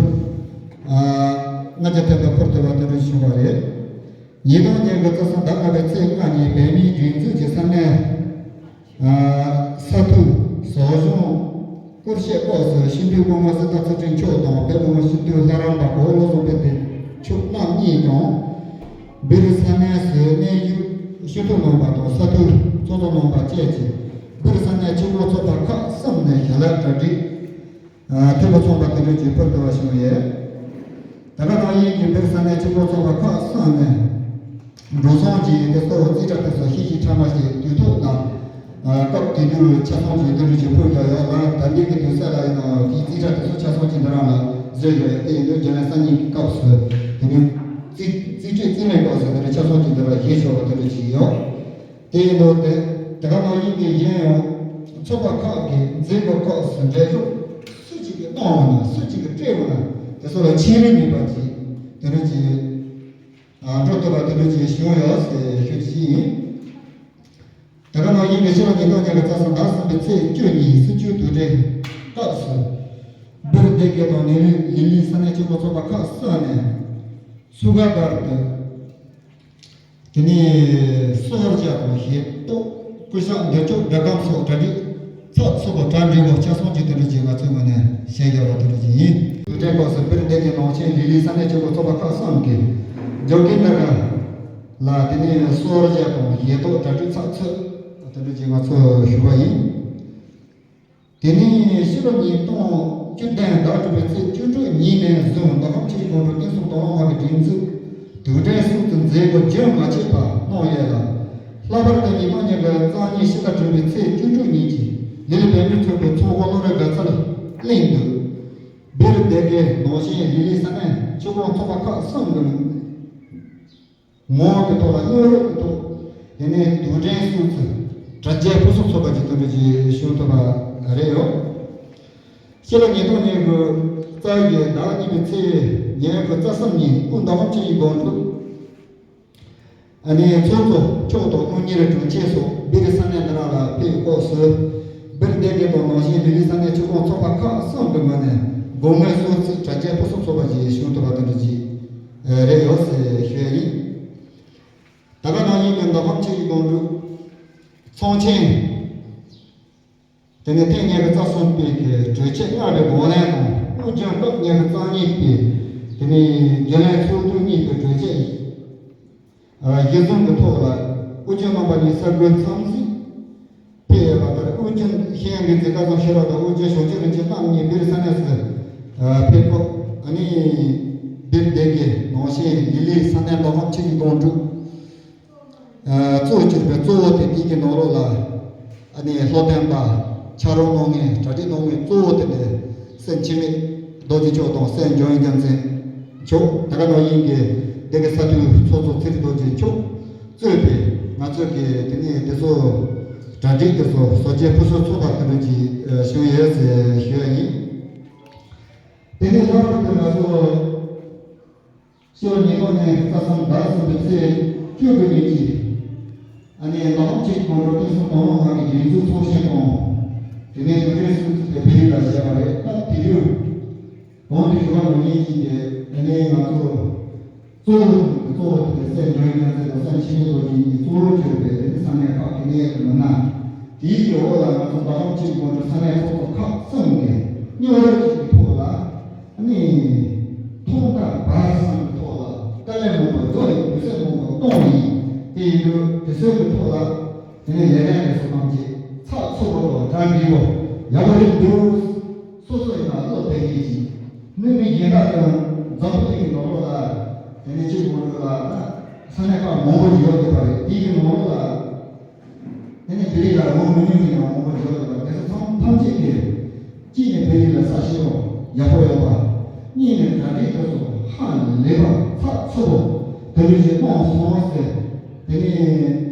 ལྔ་བརྒྱ་ཐམ་པ་ཕུལ་ཐུབ་པ་དེ་འདྲ་བྱུང་བ་རེད། ཉིས་སྟོང་ཉེར་དགུ་རྩ་གསུམ་ཟླ་ལྔ་པའི་ཚེས་ལྔ་ཉིན་བོད་མིའི་སྒྲིག་འཛུགས་ཀྱི་ས་གནས་ས་འཐུས་ཟོར་གཞུང་སྐོར་བཤད་སྐོར་སུ་སྤྱི་འཐུས་སྐུ་ངོ་གསེར་རྟ་ཚེ་རིང་མཆོག་དང་བོད་མི་མང་སྤྱི་འཐུས་ལྷ་རམས་པ་གོ་བོ་བློ་བཟང་དཔལ་ལྡན་མཆོག་རྣམ་གཉིས་ཀྱང་། བོད་རིགས་ས་གནས་སུ་གནས་བཞུགས་སྤྱི་འཐུས་རྣམ་པ་དང་ས་འཐུས་ཚོགས་གཙོ་རྣམ་པ་བཅས་ཀྱིས་བོད་རིགས་ས་གནས་སྤྱི་ཁོངས་ཚོགས་པ་ཁག་གསུམ་ནས་ཞལ་ལག་གྲ་སྒྲིག་ཐེབས་པ་ཚོགས་པ་དེ་འདྲ་ཅིག་ཕུལ་དུ་བ་བྱུང་ཡོད། ད་ག་ནང་བཞིན་གྱི་བོད་རིགས་ས་གནས་སྤྱི་ཁོངས་ཚོགས་པ་ཁག་གསུམ་ནས་འགྲོ་སོང་གི་དེ་ཚོ་རྩིས་ཁྲ་དེ་ཚོ་ཤེས་ཤེས་ཁྲ་མ་ཞིག་དུས་ཐོག་དང་སྐབས་དེ་དུས་ཆ་ཚང་གི་དེ་འདྲ་ཅིག་ཕུལ་དུ་ཡོད་ལ། ད་འདི་གི་དུས་ཚོད་ལ་ཡིན་ནའང་དེའི་རྩིས་ཁྲ་དེ་ཚོ་ཆ་ཚང་གི་འདི་རང་ལ་བཟོས་ཡོད། དེ་ཡིན་དུས་རྒྱུན་ལས་སང་ཉིན་གྱི་སྐབས་སུ་དེ་ནི་རྩིས་རྩིས་སྤྲོད་རྩིས་མེད་སྐབས་སུ་དེ་འདྲ་ཆ་ཚང་གི་འདི་ར་བཞེས་ཆོག་པ་དེ་འདྲ་ཅིག་ཡོད། དེ་ཡིན་དུས་དེ་དེ་ག་ནང་བཞིན་གྱི་གཞན་ཡང་ཚོགས་པ་ཁག་གི་མཛད་སྒོ་སྐབས་སུ་འགྲེལ་བཤད་སུ་གཅིག་གིས་གནང་བ་ན་སུ་གཅིག་གིས་སྤྲད་པ་ན་དེ་ཚོ་ལ་ཆད་ལུས་མེད་པ་ཅིག་དེ་འདྲ་ཅིག་འགྲོ་ཐུབ་པ་དེ་འདྲ་ཅིག་བྱུང་ཡོད་ཟེར་ཞུ་རྒྱུ་ཡིན། དེ་ག་ནང་བཞིན་གྱི་ཕྱི་ལོ་ཉིས་སྟོང་ཉི་ཤུ་རྩ་གསུམ་ཟླ་གསུམ་པའི་ཚེས་བཅུ་ཉིན་སྲིད་བྱུས་དུས་དྲན་སྐབས་སུ་བེ་རི་སྡེ་དགེ་དང་ནེ་རི་ལི་ལི་ས་གནས་སྤྱི་ཁོངས་ཚོགས་པ་ཁག་གསུམ་ནས་སུ་ག་པར་དུ། དེ་ནས་གསོལ་ཇ་དང་ཞལ་ཏོག་སྐུ་ཞབས་འདི་ཕྱོགས་འབྲི་སྒམ་སོགས་གྲ་སྒྲིག་ཚགས་ཚུད་པོ་གྲ་འགྲིག་པོ་ཆ་ཚང་གི་དེ་འདྲ་ཅིག་ང་ཚོའི་ངོས་ནས་བྱས་བཞག་པ་དེ་འདྲ་ཅིག་ཡིན། དུས་དྲན་སྐབས་སུ་བེ་རི་སྡེ་དགེ་ནང་ཆེན་ལི་ལི་ས་གནས་སྤྱི་ཁོངས་ཚོགས་པ་ཁག་གསུམ་གྱིས་འཇོག་གི་འདི་ག་ལ་དེ་ནས་གསོལ་ཇ་དང་ཞལ་ཏོག་གྲ་སྒྲིག་ཚགས་ཚུད་དེ་འདྲ་ཅིག་ང་ཚོས་ཞུས་པ་ཡིན། དེ་ནས་ཕྱི་ལོ་ཉིས་སྟོང་བཅུ་བདུན་ཟླ་དྲུག་པའི་ཚེས་བཅུ་དྲུག་ཉིན་ནས་བཟུང་མདོ་ཁམས་ཆུ་བཞི་སྒང་དྲུག་བསྟན་སྲུང་དང་བླངས་དམག་གི་སྒྲིག་འཛུགས་དུས་དྲན་སྲུང་བརྩི་མཛད་སྒོ་རྒྱུན་མ་ཆད་པ་གནང་ཡོད་ལ། ལྷག་པར་དུ་ཉིས་སྟོང་ཉེར་དགུ་རྩ་གཉིས་ཕྱི་ཟླ་དྲུག་པའི་ཚེས་བཅུ་དྲུག་ཉིན་གྱི་ལི་ལི་བོད་མིའི་ཚོགས་པའི་ཚོགས་གཙོ་བློ་གྲོས་དགའ་ཚལ་གླིང་དུ། བེ་རི་སྡེ་དགེ་ནང་ཆེན་ལི་ལི་ས་གནས་ཆུ་བོ་ཚོགས་པ་ཁག་གསུམ་གྱི་ངོ་བོ་གི་ཐོག་ལ་སྙན་རུས་ཀྱི་ཐོག་དེ་ནས་དུས་དྲན་སྲུང་བརྩི་དྲ་རྒྱའི་ཕུན་སུམ་ཚོགས་པ་ཅིག་དེ་འདྲ་ཅིག་ཞུ་ཐུབ་པ་རེད་ཡོད། ཕྱི་ལོ་ཉིས་སྟོང་ཉེར་དགུ་རྩ་བཞི་ཟླ་གཉིས་པའི་ཚེས་ཉེར་དགུ་རྩ་གསུམ་ཉིན་དབུས་མདོ་ཁམས་ཆུ་བཞི་སྒང་དྲུག་ཨ་ནི་ཚོགས་གཙོ་མཆོག་དང་དངུལ་གཉེར་དྲུང་ཆེ་སོགས་སྦིར་ས་གནས་འདི་རང་ལ་ཕེབས་སྐབས་སུ། སྦིར་སྡེ་དགེ་དང་ནང་བཞིན་ལི་ལི་ས་གནས་ཆུ་ཁོངས་ཚོགས་པ་ཁག་གསུམ་གྱི་ངོས་ནས་དགོས་ངེས་གསོལ་ཚིགས་གྲ་རྒྱས་སྤུས་གསུམ་ཚོགས་པ་ཞིག་ཞུ་ཐུབ་པ་དེ་འདྲ་ཅིག་རེད་ཡོད་ཟེར་ཞུ་ཡ་ཡིན། ད་ག་ནང་བཞིན་གྱི་མདོ་ཁམས་ཆུ་བཞི་སྒང་དྲུག་ཚོགས་ཆེན། དེ་ནས་ཐེངས་ཉེར་དགུ་རྩ་གསུམ་པའི་གི་གྲོས་ཆོད་ལྔ་པའི་དགོངས་ལན་དང་དབུས་རྒྱུན་སྐབས་ཉེར་དགུ་རྩ་གཉིས་པའི་དེ་ནས་རྒྱུན་ལས་ཚོགས་དུས་གཉིས་པའི་གྲོས་ཆོད་ཡིན། གཞི་བཟུང་གི་ཐོག་ལ་དབུས་རྒྱུན་རྣམ་པ་གཉིས་ས་དགུའི་འཚམས་གཟིགས་ཕེབས་ཡོད་པ་ལྟར། དབུས་རྒྱུན་ཤེས་ཡོན་སྒང་གི་མཛད་དཀར་བཟང་ཤེས་རབ་དང་དབུས་རྒྱུན་ཞིང་ཆེན་རིན་ཆེན་རྣམ་གཉིས་སྦིར་ས་གནས་སུ་ཕེབས་སྐབས། ཨ་ནི་སྦིར་སྡེ་དགེ་ནང་བཞིན་ལི་ལི་ས་གནས་མདོ་ཁམས་ཆུ་བཞི་སྒང་དྲུག་གཙོ་བོ་གྱུར་པའི་གཙོ་བོ་དེ་དེ་གི་ནང་ལོགས་ལ་ཨ་ནི་ལྷོ་སྟོན་པ་ཕྱག་རོགས་གནང་མཁན་གྲ་སྒྲིག་གནང་མཁན་གཙོ་བོ་དེ་འདྲའི་སེམས་འཆི་མེད་རྡོ་རྗེ་མཆོག་དང་སྲས་འཇམ་དབྱངས་རྒྱལ་མཚན་མཆོག་ད་ག་ནང་བཞིན་གྱི་སྡེ་དགེ་ས་འཐུས་ཚོགས་གཙོ་ཚེ་རིང་རྡོ་རྗེ་མཆོག་གཙོས་པའི་ང་ཚོ་གི་དེ་ནས་དེ་ཚོ་གྲ་སྒྲིག་དེ་ཚོ་གསོལ་ཇའི་སྤུས་གསུམ་ཚོགས་པ་དེ་འདྲ་ཅིག་བྱུང་ཡོད་ཟེར་ཞུ་ཡ་ཡིན། དེ་ནས་ལྷག་པར་དུ་ང་ཚོ། ཕྱི་ལོ་ཉིས་སྟོང་ཉེར་དགུ་རྩ་གསུམ་ཟླ་གསུམ་པའི་ཚེས་བཅུ་དགུ་ཉིན་གྱི་ཨ་ནི་མདོ་ཁམས་ཆུ་བཞི་སྒང་དྲུག་བསྟན་སྲུང་དང་བླངས་ཁང་གི་སྒྲིག་འཛུགས་ཚོགས་ཆེན་དང་། དེ་ནས་དུས་དྲན་སྲུང་བརྩི་དེ་བོད་ཡིག་ལ་བཞག་པ་རེད། སྐབས་དེ་དུས་གོང་དུ་ཞུས་པ་ནང་བཞིན་གྱི་ཨ་ནི་ང་ཚོ་གཙོ་བོ་གཙོ་བོ་དེ་སྲས་འཇམ་དབྱངས་རྒྱལ་མཚན་དང་སྲས་འཆི་མེད་རྡོ་རྗེ་གཉིས་གཙོ་བོ་གྱུར་པའི་དེ་ནི་ས་གནས་ཁག་གི་གནད་ཡོད་མི་སྣ། དེའི་འོག་ལ་ང་ཚོ་མདོ་ཁམས་ཆུ་བཞི་སྒང་དྲུག་ས་གནས་ཚོགས་གཙོ་ཁག་གསུམ་གྱི་མཉམ་རུབ་ཀྱི་ཐོག་ལ། ཨ་ནི། ཐོག་མཐའ་བར་གསུམ་གྱི་ཐོག་ལ་དཀའ་ལས་མང་པོ་བརྒྱབ་ཡིན། དུས་ཚོད་མང་པོ་བཏང་ཡིན། དེ་ཡིན་དུས་དུས་ཚོད་ཀྱི་ཐོག་ལ་དེ་ནས་ལས་ཀ་དེ་ཚོ་ཐམས་ཅད་ཚགས་ཚུད་པོ་དང་གྲ་འགྲིག་པོ་ཡག་པོ་རེད་འདུག་སོ་སོ་ཡིན་ན་བློ་གཏད་ཀྱི་ཅིག་ནུས་མེད་གཞན་དག་ཀྱང་འཛམ་བུ་གླིང་གི་ནང་ལོགས་ལ་དེ་ནས་གཅིག་མང་པོ་ལ་ས་གནས་ཁག་མང་པོ་ཡོད་བསྡད་པ་རེད། དེའི་གི་ནང་ལོགས་ལ། དེ་ནས་བོད་ཡིག་ལ་ངོ་མི་ཉུང་བའི་ཡང་མང་པོ་ཡོད་པ་དེ་ཚོ་ཚང་ཐམས་ཅད་ཀྱིས། གཅིག་ནས་བོད་ཡིག་ལ་ས་ཞིང་རོགས་ཡག་པོ་ཡོད་པ། གཉིས་ནས་གྲ་སྒྲིག་དེ་ཚོ་ཧ་ལས་པ་ཚགས་ཚུད་པོ་དེ་འདྲ་ཞིག་གནང་སོང་ཟེར། དེ་ནས་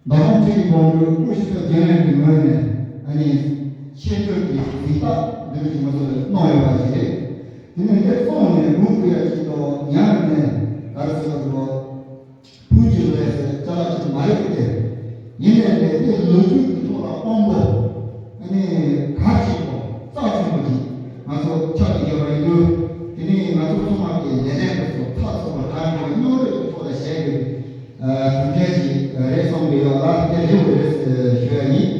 མདོ་ཁམས་ཆུ་བཞི་སྒང་དྲུག་སྐུ་ཞབས་རྒྱུན་ལས་ཀྱི་ངོས་ནས་ཨ་ནི་ཆེད་བསྐྱོད་ཀྱི་གཟེངས་རྟགས་འདི་འདྲ་ཞིག་ང་ཚོ་ལ་གནང་ཡོད་པ་ཞིག་རེད། དེ་ནས་འདིར་སོང་ནས་མུ་གུ་ཡ་གཅིག་དང་ཉར་ནས་ག་རེ་ཟེར་བ་འདུག་ཕུགས་ཀྱི་ལས་ཟེར་ཅ་ལག་ཅིག་མ་རེད་དེ། ཡིན་ནའི་ལས་དེ་ལོ་རྒྱུས་ཀྱི་ཐོག་ལ་དཔང་པོ་ཨ་ནི་གལ་ཆེན་པོ་རྩ་ཆེན་པོ་ཅིག་ང་ཚོ་ཆགས་ཀྱི་ཡོད་པ་ཡིན་དུས། དེ་ནས་ང་ཚོ་ཚང་མ་གི་ལས་དོན་དེ་ཚོ་ཚགས་ཚུད་པོ་དང་མཉམ་རུབ་ཀྱི་ཐོག་ལ་བྱས་ཏེ་གྲུབ་འབྲས་ཅིག་རེད་བསམ་གྱི་ཡོད་ལ། དེ་རེད་འོས་རེད་ཞུ་ཡ་ཡིན།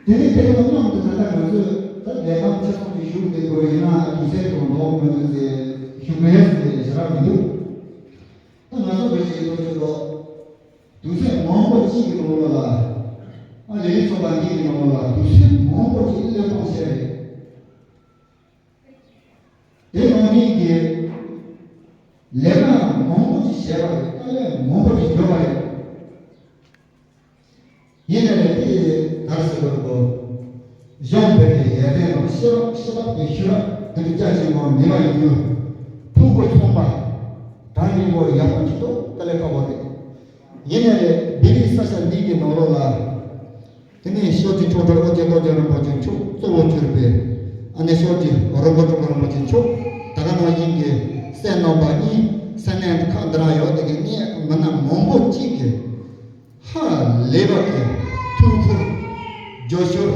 དེ་ནས་དེ་དང་མཉམ་དུ་ད་ལྟ་ང་ཚོས་ད་ལས་ཀ་ཆ་ཚང་ཅིག་ཞུ་བསྡད་དགོས་ཡིན་ན་དུས་ཚོད་དང་འདོགས་མི་འདུག་ཟེར་ཞུ་མཁན་ཞིག་ཞེ་དྲག་མི་འདུག་ད་ང་ཚོ་བོད་ཀྱི་ལོ་རྒྱུས་ཐོག་དུས་ཚོད་མང་པོ་གཅིག་གི་ནང་ལོགས་ལ། ཨ་ལས་རིགས་ཚོགས་པ་འདི་གི་ནང་ལོགས་ལ་དུས་ཚོད་མང་པོ་གཅིག་སླེབས་གཏོང་བྱས་རེད། དེ་ནང་བཞིན་གྱི་ལས་ཀ་མང་པོ་ཅིག་བྱས་པ་རེད། དཀའ་ལས་མང་པོ་ཅིག་བརྒྱབ་པ་རེད། ཡིན་ནའི་ལས་དེ་ག་རེ་ཟེར་དགོས་རེད་གོ། གཞུང་བོད་ཀྱི་ཡར་ཐོན་དང་ཤེས་རབ་ཤེས་རབ་ཀྱི་ཤེས་རབ་དེ་འདྲ་རྒྱ་ཆེན་པོ་མེད་པ་ཡིན་དུས། ཕྲུ་གུ་ཚོང་པ་དྲང་སྙིང་པོ་ཡག་པོ་ཅིག་འདུག་དཀའ་ལས་ཁག་པོ་རེད། ཡིན་ནའི་ལས་བོད་རིགས་ས་ཆ་འདི་གི་ནང་ལོགས་ལ། དེ་ནས་ཤོག་ཅིག་མཆོག་སྤྲུལ་ཨོ་རྒྱན་རྡོ་རྗེ་རིན་པོ་ཆེ་མཆོག་གཙོ་བོ་གྱུར་པའི་ཨ་ནེ་ཤོག་ཅིག་རིན་པོ་ཆེ་རིན་པོ་ཆེ་མཆོག་ད་ག་ནང་བཞིན་གྱི་སྲས་རྣམ་པ་གཉིས་ས་གནས་ཁག་འདི་རང་ཡོད་དེ་གི་གནས་མི་སྣ་མང་པོ་གཅིག་གི་ཧ་ལས་པ་གི་ཐུགས་ཁུར་རྒྱབ་སྐྱོར་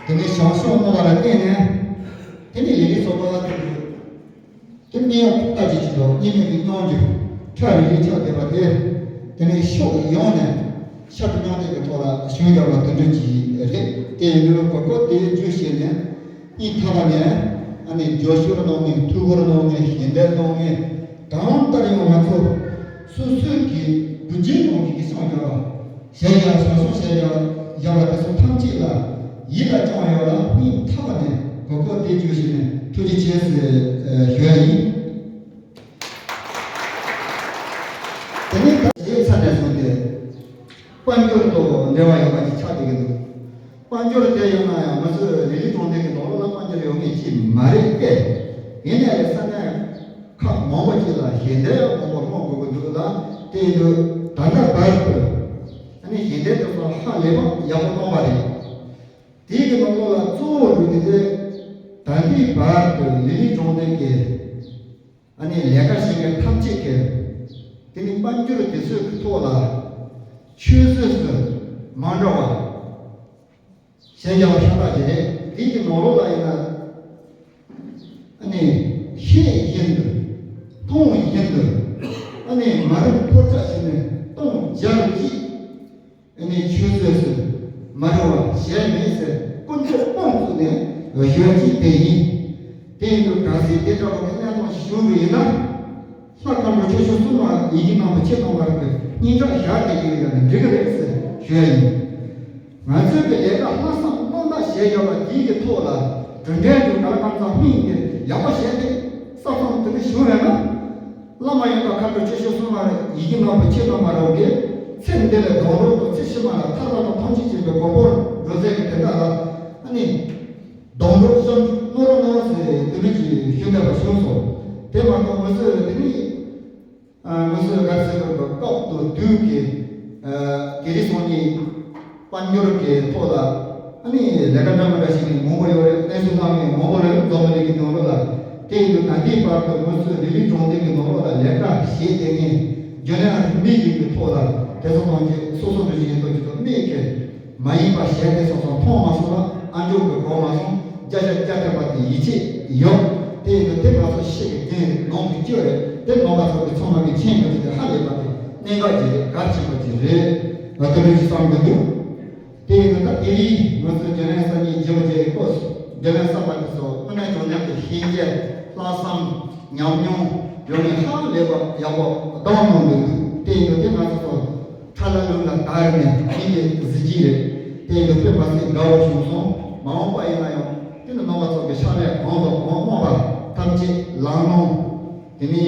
དེ་ནས་བྱང་ཕྱོགས་སྨོན་པ་ལ་བརྟེན་ནས་དེ་ནས་ལས་ཀའི་ཚོགས་པ་ལ་ཐུག་ཡོད། དེ་གནས་ཡོད་ལྟ་ཅི་ཅི་དང་གཉིས་མེད་ཀྱི་སྙོམས་འཇུག་ཁྲ་རིག་རིག་ཆགས་བསྡད་པ་དེ། དེ་ནས་ཕྱོགས་ཡོངས་ནས་ཤར་དུ་སྙོམས་འཇུག་གི་ཐོག་ལ་ཞུགས་ཡོད་པ་དེ་འདྲ་ཅིག་རེད། དེ་ཡིན་དུས་གོ་སྐབས་དེ་བརྒྱུད་བྱས་ནས་སྙིང་ཐག་པ་ནས་ཨ་ནི་རྒྱབ་སྐྱོར་གནང་མཁན་ཐུགས་ཁུར་གནང་མཁན་ཞལ་འདེབས་གནང་མཁན་གང་ལྟར་ཡང་ང་ཚོ་སོ་སོའི་གི་བུ་ཆེན་ནང་གི་གི་སང་ཡོད་པ། ཞལ་བཞག་ཞལ་གསུང་ཞལ་བཞག་བཞག་པ་དེ་ཚོ་ཐམས་ཅད་ལ་ཡིད་ལ་བཅངས་ཡོད་ལ་སྙིང་ཐག་པ་ནས་གོ་སྐབས་དེ་བརྒྱུད་བྱས་ནས་ཐུགས་རྗེ་ཆེ་ཟེར་ཞུ་ཡ་ཡིན། དེ་ནས་ད་རྗེས་ཚར་ནས་བཟུང་སྟེ་དཔལ་འབྱོར་དང་འབྲེལ་བ་ཡོད་པ་ཅིག་ཆགས་བསྡད་ཀྱི་འདུག་དཔལ་འབྱོར་དེ་ཡོད་ན་ཡང་ང་ཚོའི་ལི་ལི་གྲོང་རྡལ་གྱི་ནང་ལོགས་ལ་དཔལ་འབྱོར་ཡོད་མཁན་ཅིག་མ་རེད་པས། ཡིན་ནའི་ས་གནས་ཁག་མང་པོ་ཅིག་ལ་ཞལ་འདེབས་མང་པོ་གནང་དགོས་ཀྱི་འདུག་ལ། དེ་ཡིན་དུས་ད་ལྟ་བར་དུ་ཨ་ནི་ཞལ་འདེབས་དེ་ཚོ་ཧ་ལས་པ་ཡག་པོ་གནང་བ་རེད། དེའི་གི་ནང་ལོགས་ལ་གཙོ་བོ་འདུག་དེ་དེ། ད་ལྟའི་བར་དུ་ལི་ལི་གྲོང་སྡེ་གི་ཨ་ནི་ལས་ཀ་བྱེད་མཁན་ཐམས་ཅད་ཀྱིས་དེ་ནི་དཔལ་འབྱོར་དེ་ཚོའི་གི་ཐོག་ལ་ཆུད་ཟོས་སུ་མ་འགྲོ་བ་བྱས་ཡག་ཤ་སྟག་ཅིག་རེད། དེའི་གི་ནང་ལོགས་ལ་ཡིན་ན། ཨ་ནི་ཤེད་བཞིན་དུ་མཐོང་བཞིན་དུ་ཨ་ནི་མ་རུངས་ཕོ་བྲང་ཞིག་ནས་སྟོང་བརྒྱ་རུ་གཅིག་ཨ་ནི་ཆུད་ཟོས་སུ་མ་རུང་བ་གཞན་མེད་ཟེར་དཀོན་མཆོག་དཔང་བཙུགས་ནས་ཞུ་ཡ་ཅིག་དེ་ཡིན། དེ་ཡིན་དུས་གལ་སྲིད་དེ་འདྲ་བ་གི་གནས་སྟངས་ཤིག་བྱུང་བ་ཡིན་ན། ལྷ་མཁའ་འགྲོ་ཆེ་ཤོས་གསུམ་ལ་ཡི་གེ་གནང་བ་ཆེ་གནང་བ་རེད་པས། སྙིང་ཁྲག་ཞར་དེ་ཡིན་ཡང་ནི་འགྲིག་གི་རེད་ཟེར་ཞུ་ཡ་ཡིན། ང་ཚོའི་གི་ལས་ཀ་ལྷག་བསམ་རྣམ་དག་བྱས་ཡོད་པ་དེའི་གི་ཐོག་ལ་གྲུབ་འབྲས་འདུག་ག་ལ་ཁ་ཚ་སྨིན་གྱི་ཡག་པོ་བྱས་ཏེ་ས་མཚམས་དེ་འདྲ་བྱུང་བས་ན། བླ་མ་ཡིན་དང་མཁའ་འགྲོ་ཆེ་ཤོས་གསུམ་ལ་ཡི་གེ་གནང་བ་ཆེ་གནང་བ་རེད་པས། ཚེ་འདི་ལས་སྡོང་གྲོགས་དང་ཚེ་ཕྱི་མ་ལ་ཐར་པ་དང་ཐམས་ཅད་མཁྱེན་པའི་གོ་འཕང་འགྲོ་ཚད་ཀྱི་དེ་དག་ལ་ཨ་ནི། སྡོང་གྲོགས་བཤམས་ནོར་ནོར་ཟེར་དེ་འདྲ་ཅིག་ཞུ་བསྡད་པ་བྱུང་སོང་། དེ་མ་གཏོགས་ང་ཚོས་དེ་ནི། ཨ་ང་ཚོས་ག་རེ་ཟེར་དགོས་རེད་པ། སྐབས་དང་དུས་ཀྱི་ཨ་དེ་རིང་སང་ཉིན་དཔལ་འབྱོར་གྱི་ཐོག་ལ་ཨ་ནི་ལས་ཀ་འདྲ་མི་འདྲ་བྱེད་མཁན་མང་པོ་ཡོད་རེད། གནས་ཚུལ་བཏང་མཁན་མང་པོ་རེད། འཛོམས་པ་ལས་ཀྱི་ནང་ལོགས་ལ། དེ་ཡིན་དུས་ད་ལྟའི་བར་དུ་ང་ཚོས་ལི་ལི་གྲོང་སྡེ་གི་ནང་ལོགས་ལ་ལས་ཀ་བྱེད་བསྡད་མཁན་རྒྱུན་ལས་རིམ་པའི་ཡིག་གི་ཐོག་ལ་དེ་ཚོ་ཐམས་ཅད་སོ་སོ་འདྲ་ཞིག་ཡིན་དུས་ཀྱི་ཐོག་གནས་ཀྱི་མ་ཡིན་པ་གཞན་དེ་སོ་སོ་མཐོང་མ་སོང་ལ་ཨ་མཆོག་གི་གོ་མ་སོང་། བརྒྱ་ཆ་བརྒྱ་ཐེབས་པ་དེ་ཡིད་ཆེས་ཡོད། དེ་ཡིན་དུས་དེ་ང་ཚོ་ཤེས་ཀྱི་རྒྱུན་རེད། ནང་གི་སྐྱོ་རེད། དེ་ནང་པ་ཚོ་གི་ཚང་མ་གི་མཁྱེན་དགོས་ཀྱི་དེ་ཧ་ལས་པ་དེ་གནད་འགག་ཅིག་རེད། གལ་ཆེན་པོ་ཅིག་རེད། ང་དེ་འདྲ་ཞིག་བསམ་གྱི་འདུག་དེ་ཡིན་དུས་ད་དེ་རིང་ང་ཚོ་རྒྱུན་ལས་སང་ཉིན་རྗེས་མ་རྗེས་ཀྱི་སྐོར་རྒྱུན་ལས་གསར་པ་དེ་ཚོ་དངོས་གནས་དྲང་གནས་ཀྱི་ཤེས་རྒྱ་ལྷག་བསམ་ཉམས་མྱོང་ཡོད་ནས་ཧ་ལས་པ་ཡག་པོ་བདམས་གནང་གི་འདུག་དེ་ཡིན་དུས་དེ་ང་ཚོ་ཚོ་ཁྲ་ལ་ལུང་ལ་དར་ནས་ཡིན་གྱི་གཟི་བརྗིད་རེད། དེ་ཡིན་དུས་དཔེ་མ་སྲིད་དགའ་བོ་བྱུང་སོང་། མ་འོངས་པ་ཡིན་ན་ཡང་དེ་ནི་ནང་པ་ཚོ་གི་ཕྱག་ལས་གང་དང་གང་བསྔོ་བ་ཐམས་ཅད་ལམ་ལྷོང་དེ་ནི་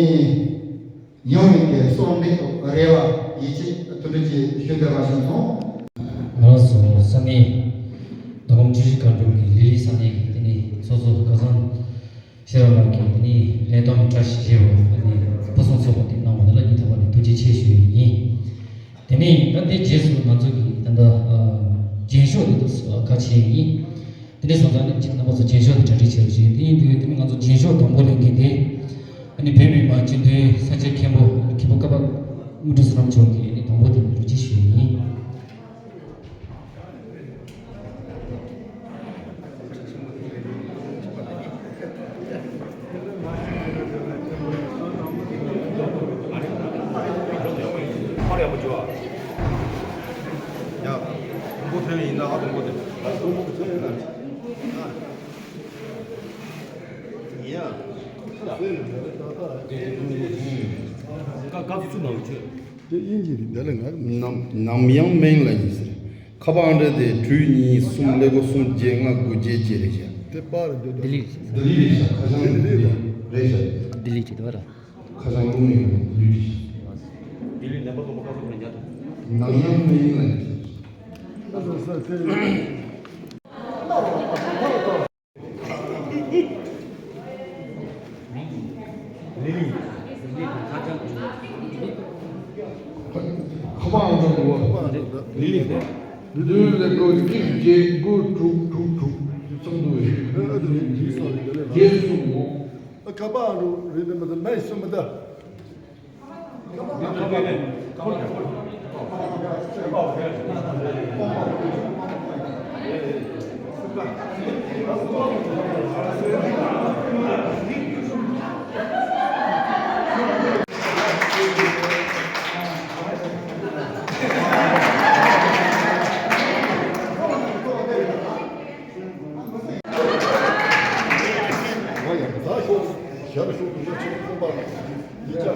ཡོང་བའི་གི་བསམ་འདུན་དང་རེ་བ་ཡིད་ཆེས་དེ་འདྲ་ཅིག་ཞུ་འདོད་པ་བྱུང་སོང་། ང་རང་ཚོ་ས་གནས་མདོ་ཁམས་ཆུ་བཞི་སྒང་དྲུག་གི་ལི་ལི་ས་གནས་ཀྱི་དེ་ནི་སོ་སོ་ཁ་སང་ཤེས་རབ་ལགས་ཀྱིས་དེ་ནི་ལས་བསྡོམས་བཀྲ་ཤིས་ཞེས་པ་དེ་ནི་ཕུན་སུམ་ཚོགས་པ་དེ་གནང་བ་དེ་ལ་སྙིང་ཐག་པ་ནས་ཐུགས་རྗེ་ཆེ་ཞུ་ཡི་ཡིན། དེ་ནས་ད་ལྟའི་རྗེས་སུ་ང་ཚོ་གི་ད་ལྟ་རྒྱན་ཤོག་འདི་དུ་ཁ་ཕྱེ་ཡིན། དེ་ནས་སོང་ཙང་ནི་རྣམ་པ་ཚོ་རྒྱན་ཤོག་དེ་གྲ་སྒྲིག་བྱས་པ་ཞིག་དེ་ཡིན་དུས་དེ་ནི་ང་ཚོ་རྒྱན་ཤོག་དང་པོ་ལེན་མཁན་དེ་ཨ་ནི་བོད་མི་མང་སྤྱི་འཐུས་ས་སྐྱ་མཁན་པོ་མཁན་པོ་ཀ་པ་དངོས་གྲུབ་བསོད་ནམས་མཆོག་གིས་ཨ་ནི་དང་པོ་དེ་ལ་རོགས་ཅིག་ཞུས་ཡིན། ཡ། དང་པོ་ཐོན་ཡིན་ན་ཨ་དང་པོ་དེ། ཡ། ཀ་ཀ་ཚུ་ནང་ཆོས། དེ་དབྱིན་ཇི་རེད། འདི་ལ་ང་ནམ་ནམ་ཡང་མིང་ལ་ཡིན་ཟེར། ཁ་པར་ཨང་གྲངས་དེ་དྲུག་གཉིས་གསུམ་ཀླད་ཀོར་གསུམ་བརྒྱད་ལྔ་དགུ་བརྒྱད་བརྒྱད་རེད་ཤག་དེ་པར་འདི་ལྡི་ལི་རེད་ཤག་ལྡི་ལི་རེད་ཤག་ཁ་སང་ལྡི་ལི་རེད་ཤག་ལྡི་ལི་རེད་བ་ར། ཁ་སང་ལུང་ནས་ལྡི་ལི་རེད་ཤག་ལྡི་ལི་ནང་པ་དགོན་པ་ཁ་སང་ཁ་རྒྱ་དང་། ནམ་ཡང་མིང་ལ་ཡིན་ཟེར། ཁ་པར་ཨང་གྲངས་འདུག་བ། ལི་ལི། བདུན་ཀླད་ཀོར་གཅིག་བརྒྱད་དགུ་དྲུག་དྲུག་དྲུག་ཙམ་འདུག་བས། བརྒྱད་གསུམ་འོ། ཁ་པར་ཨང་གྲངས་རེད་དེ་མ་ཟད་མེད་གསུམ་མི་འདུག་ང་ཡང་ད་ཤོག་ཞབས་ཤོག་ཏུ་ཡོད་ཆེན་པོ་པ་ཡིག་ཆ།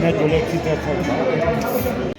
ནས་དེ་ལས་ཁྱི་ཚོ་ཚོར་དང་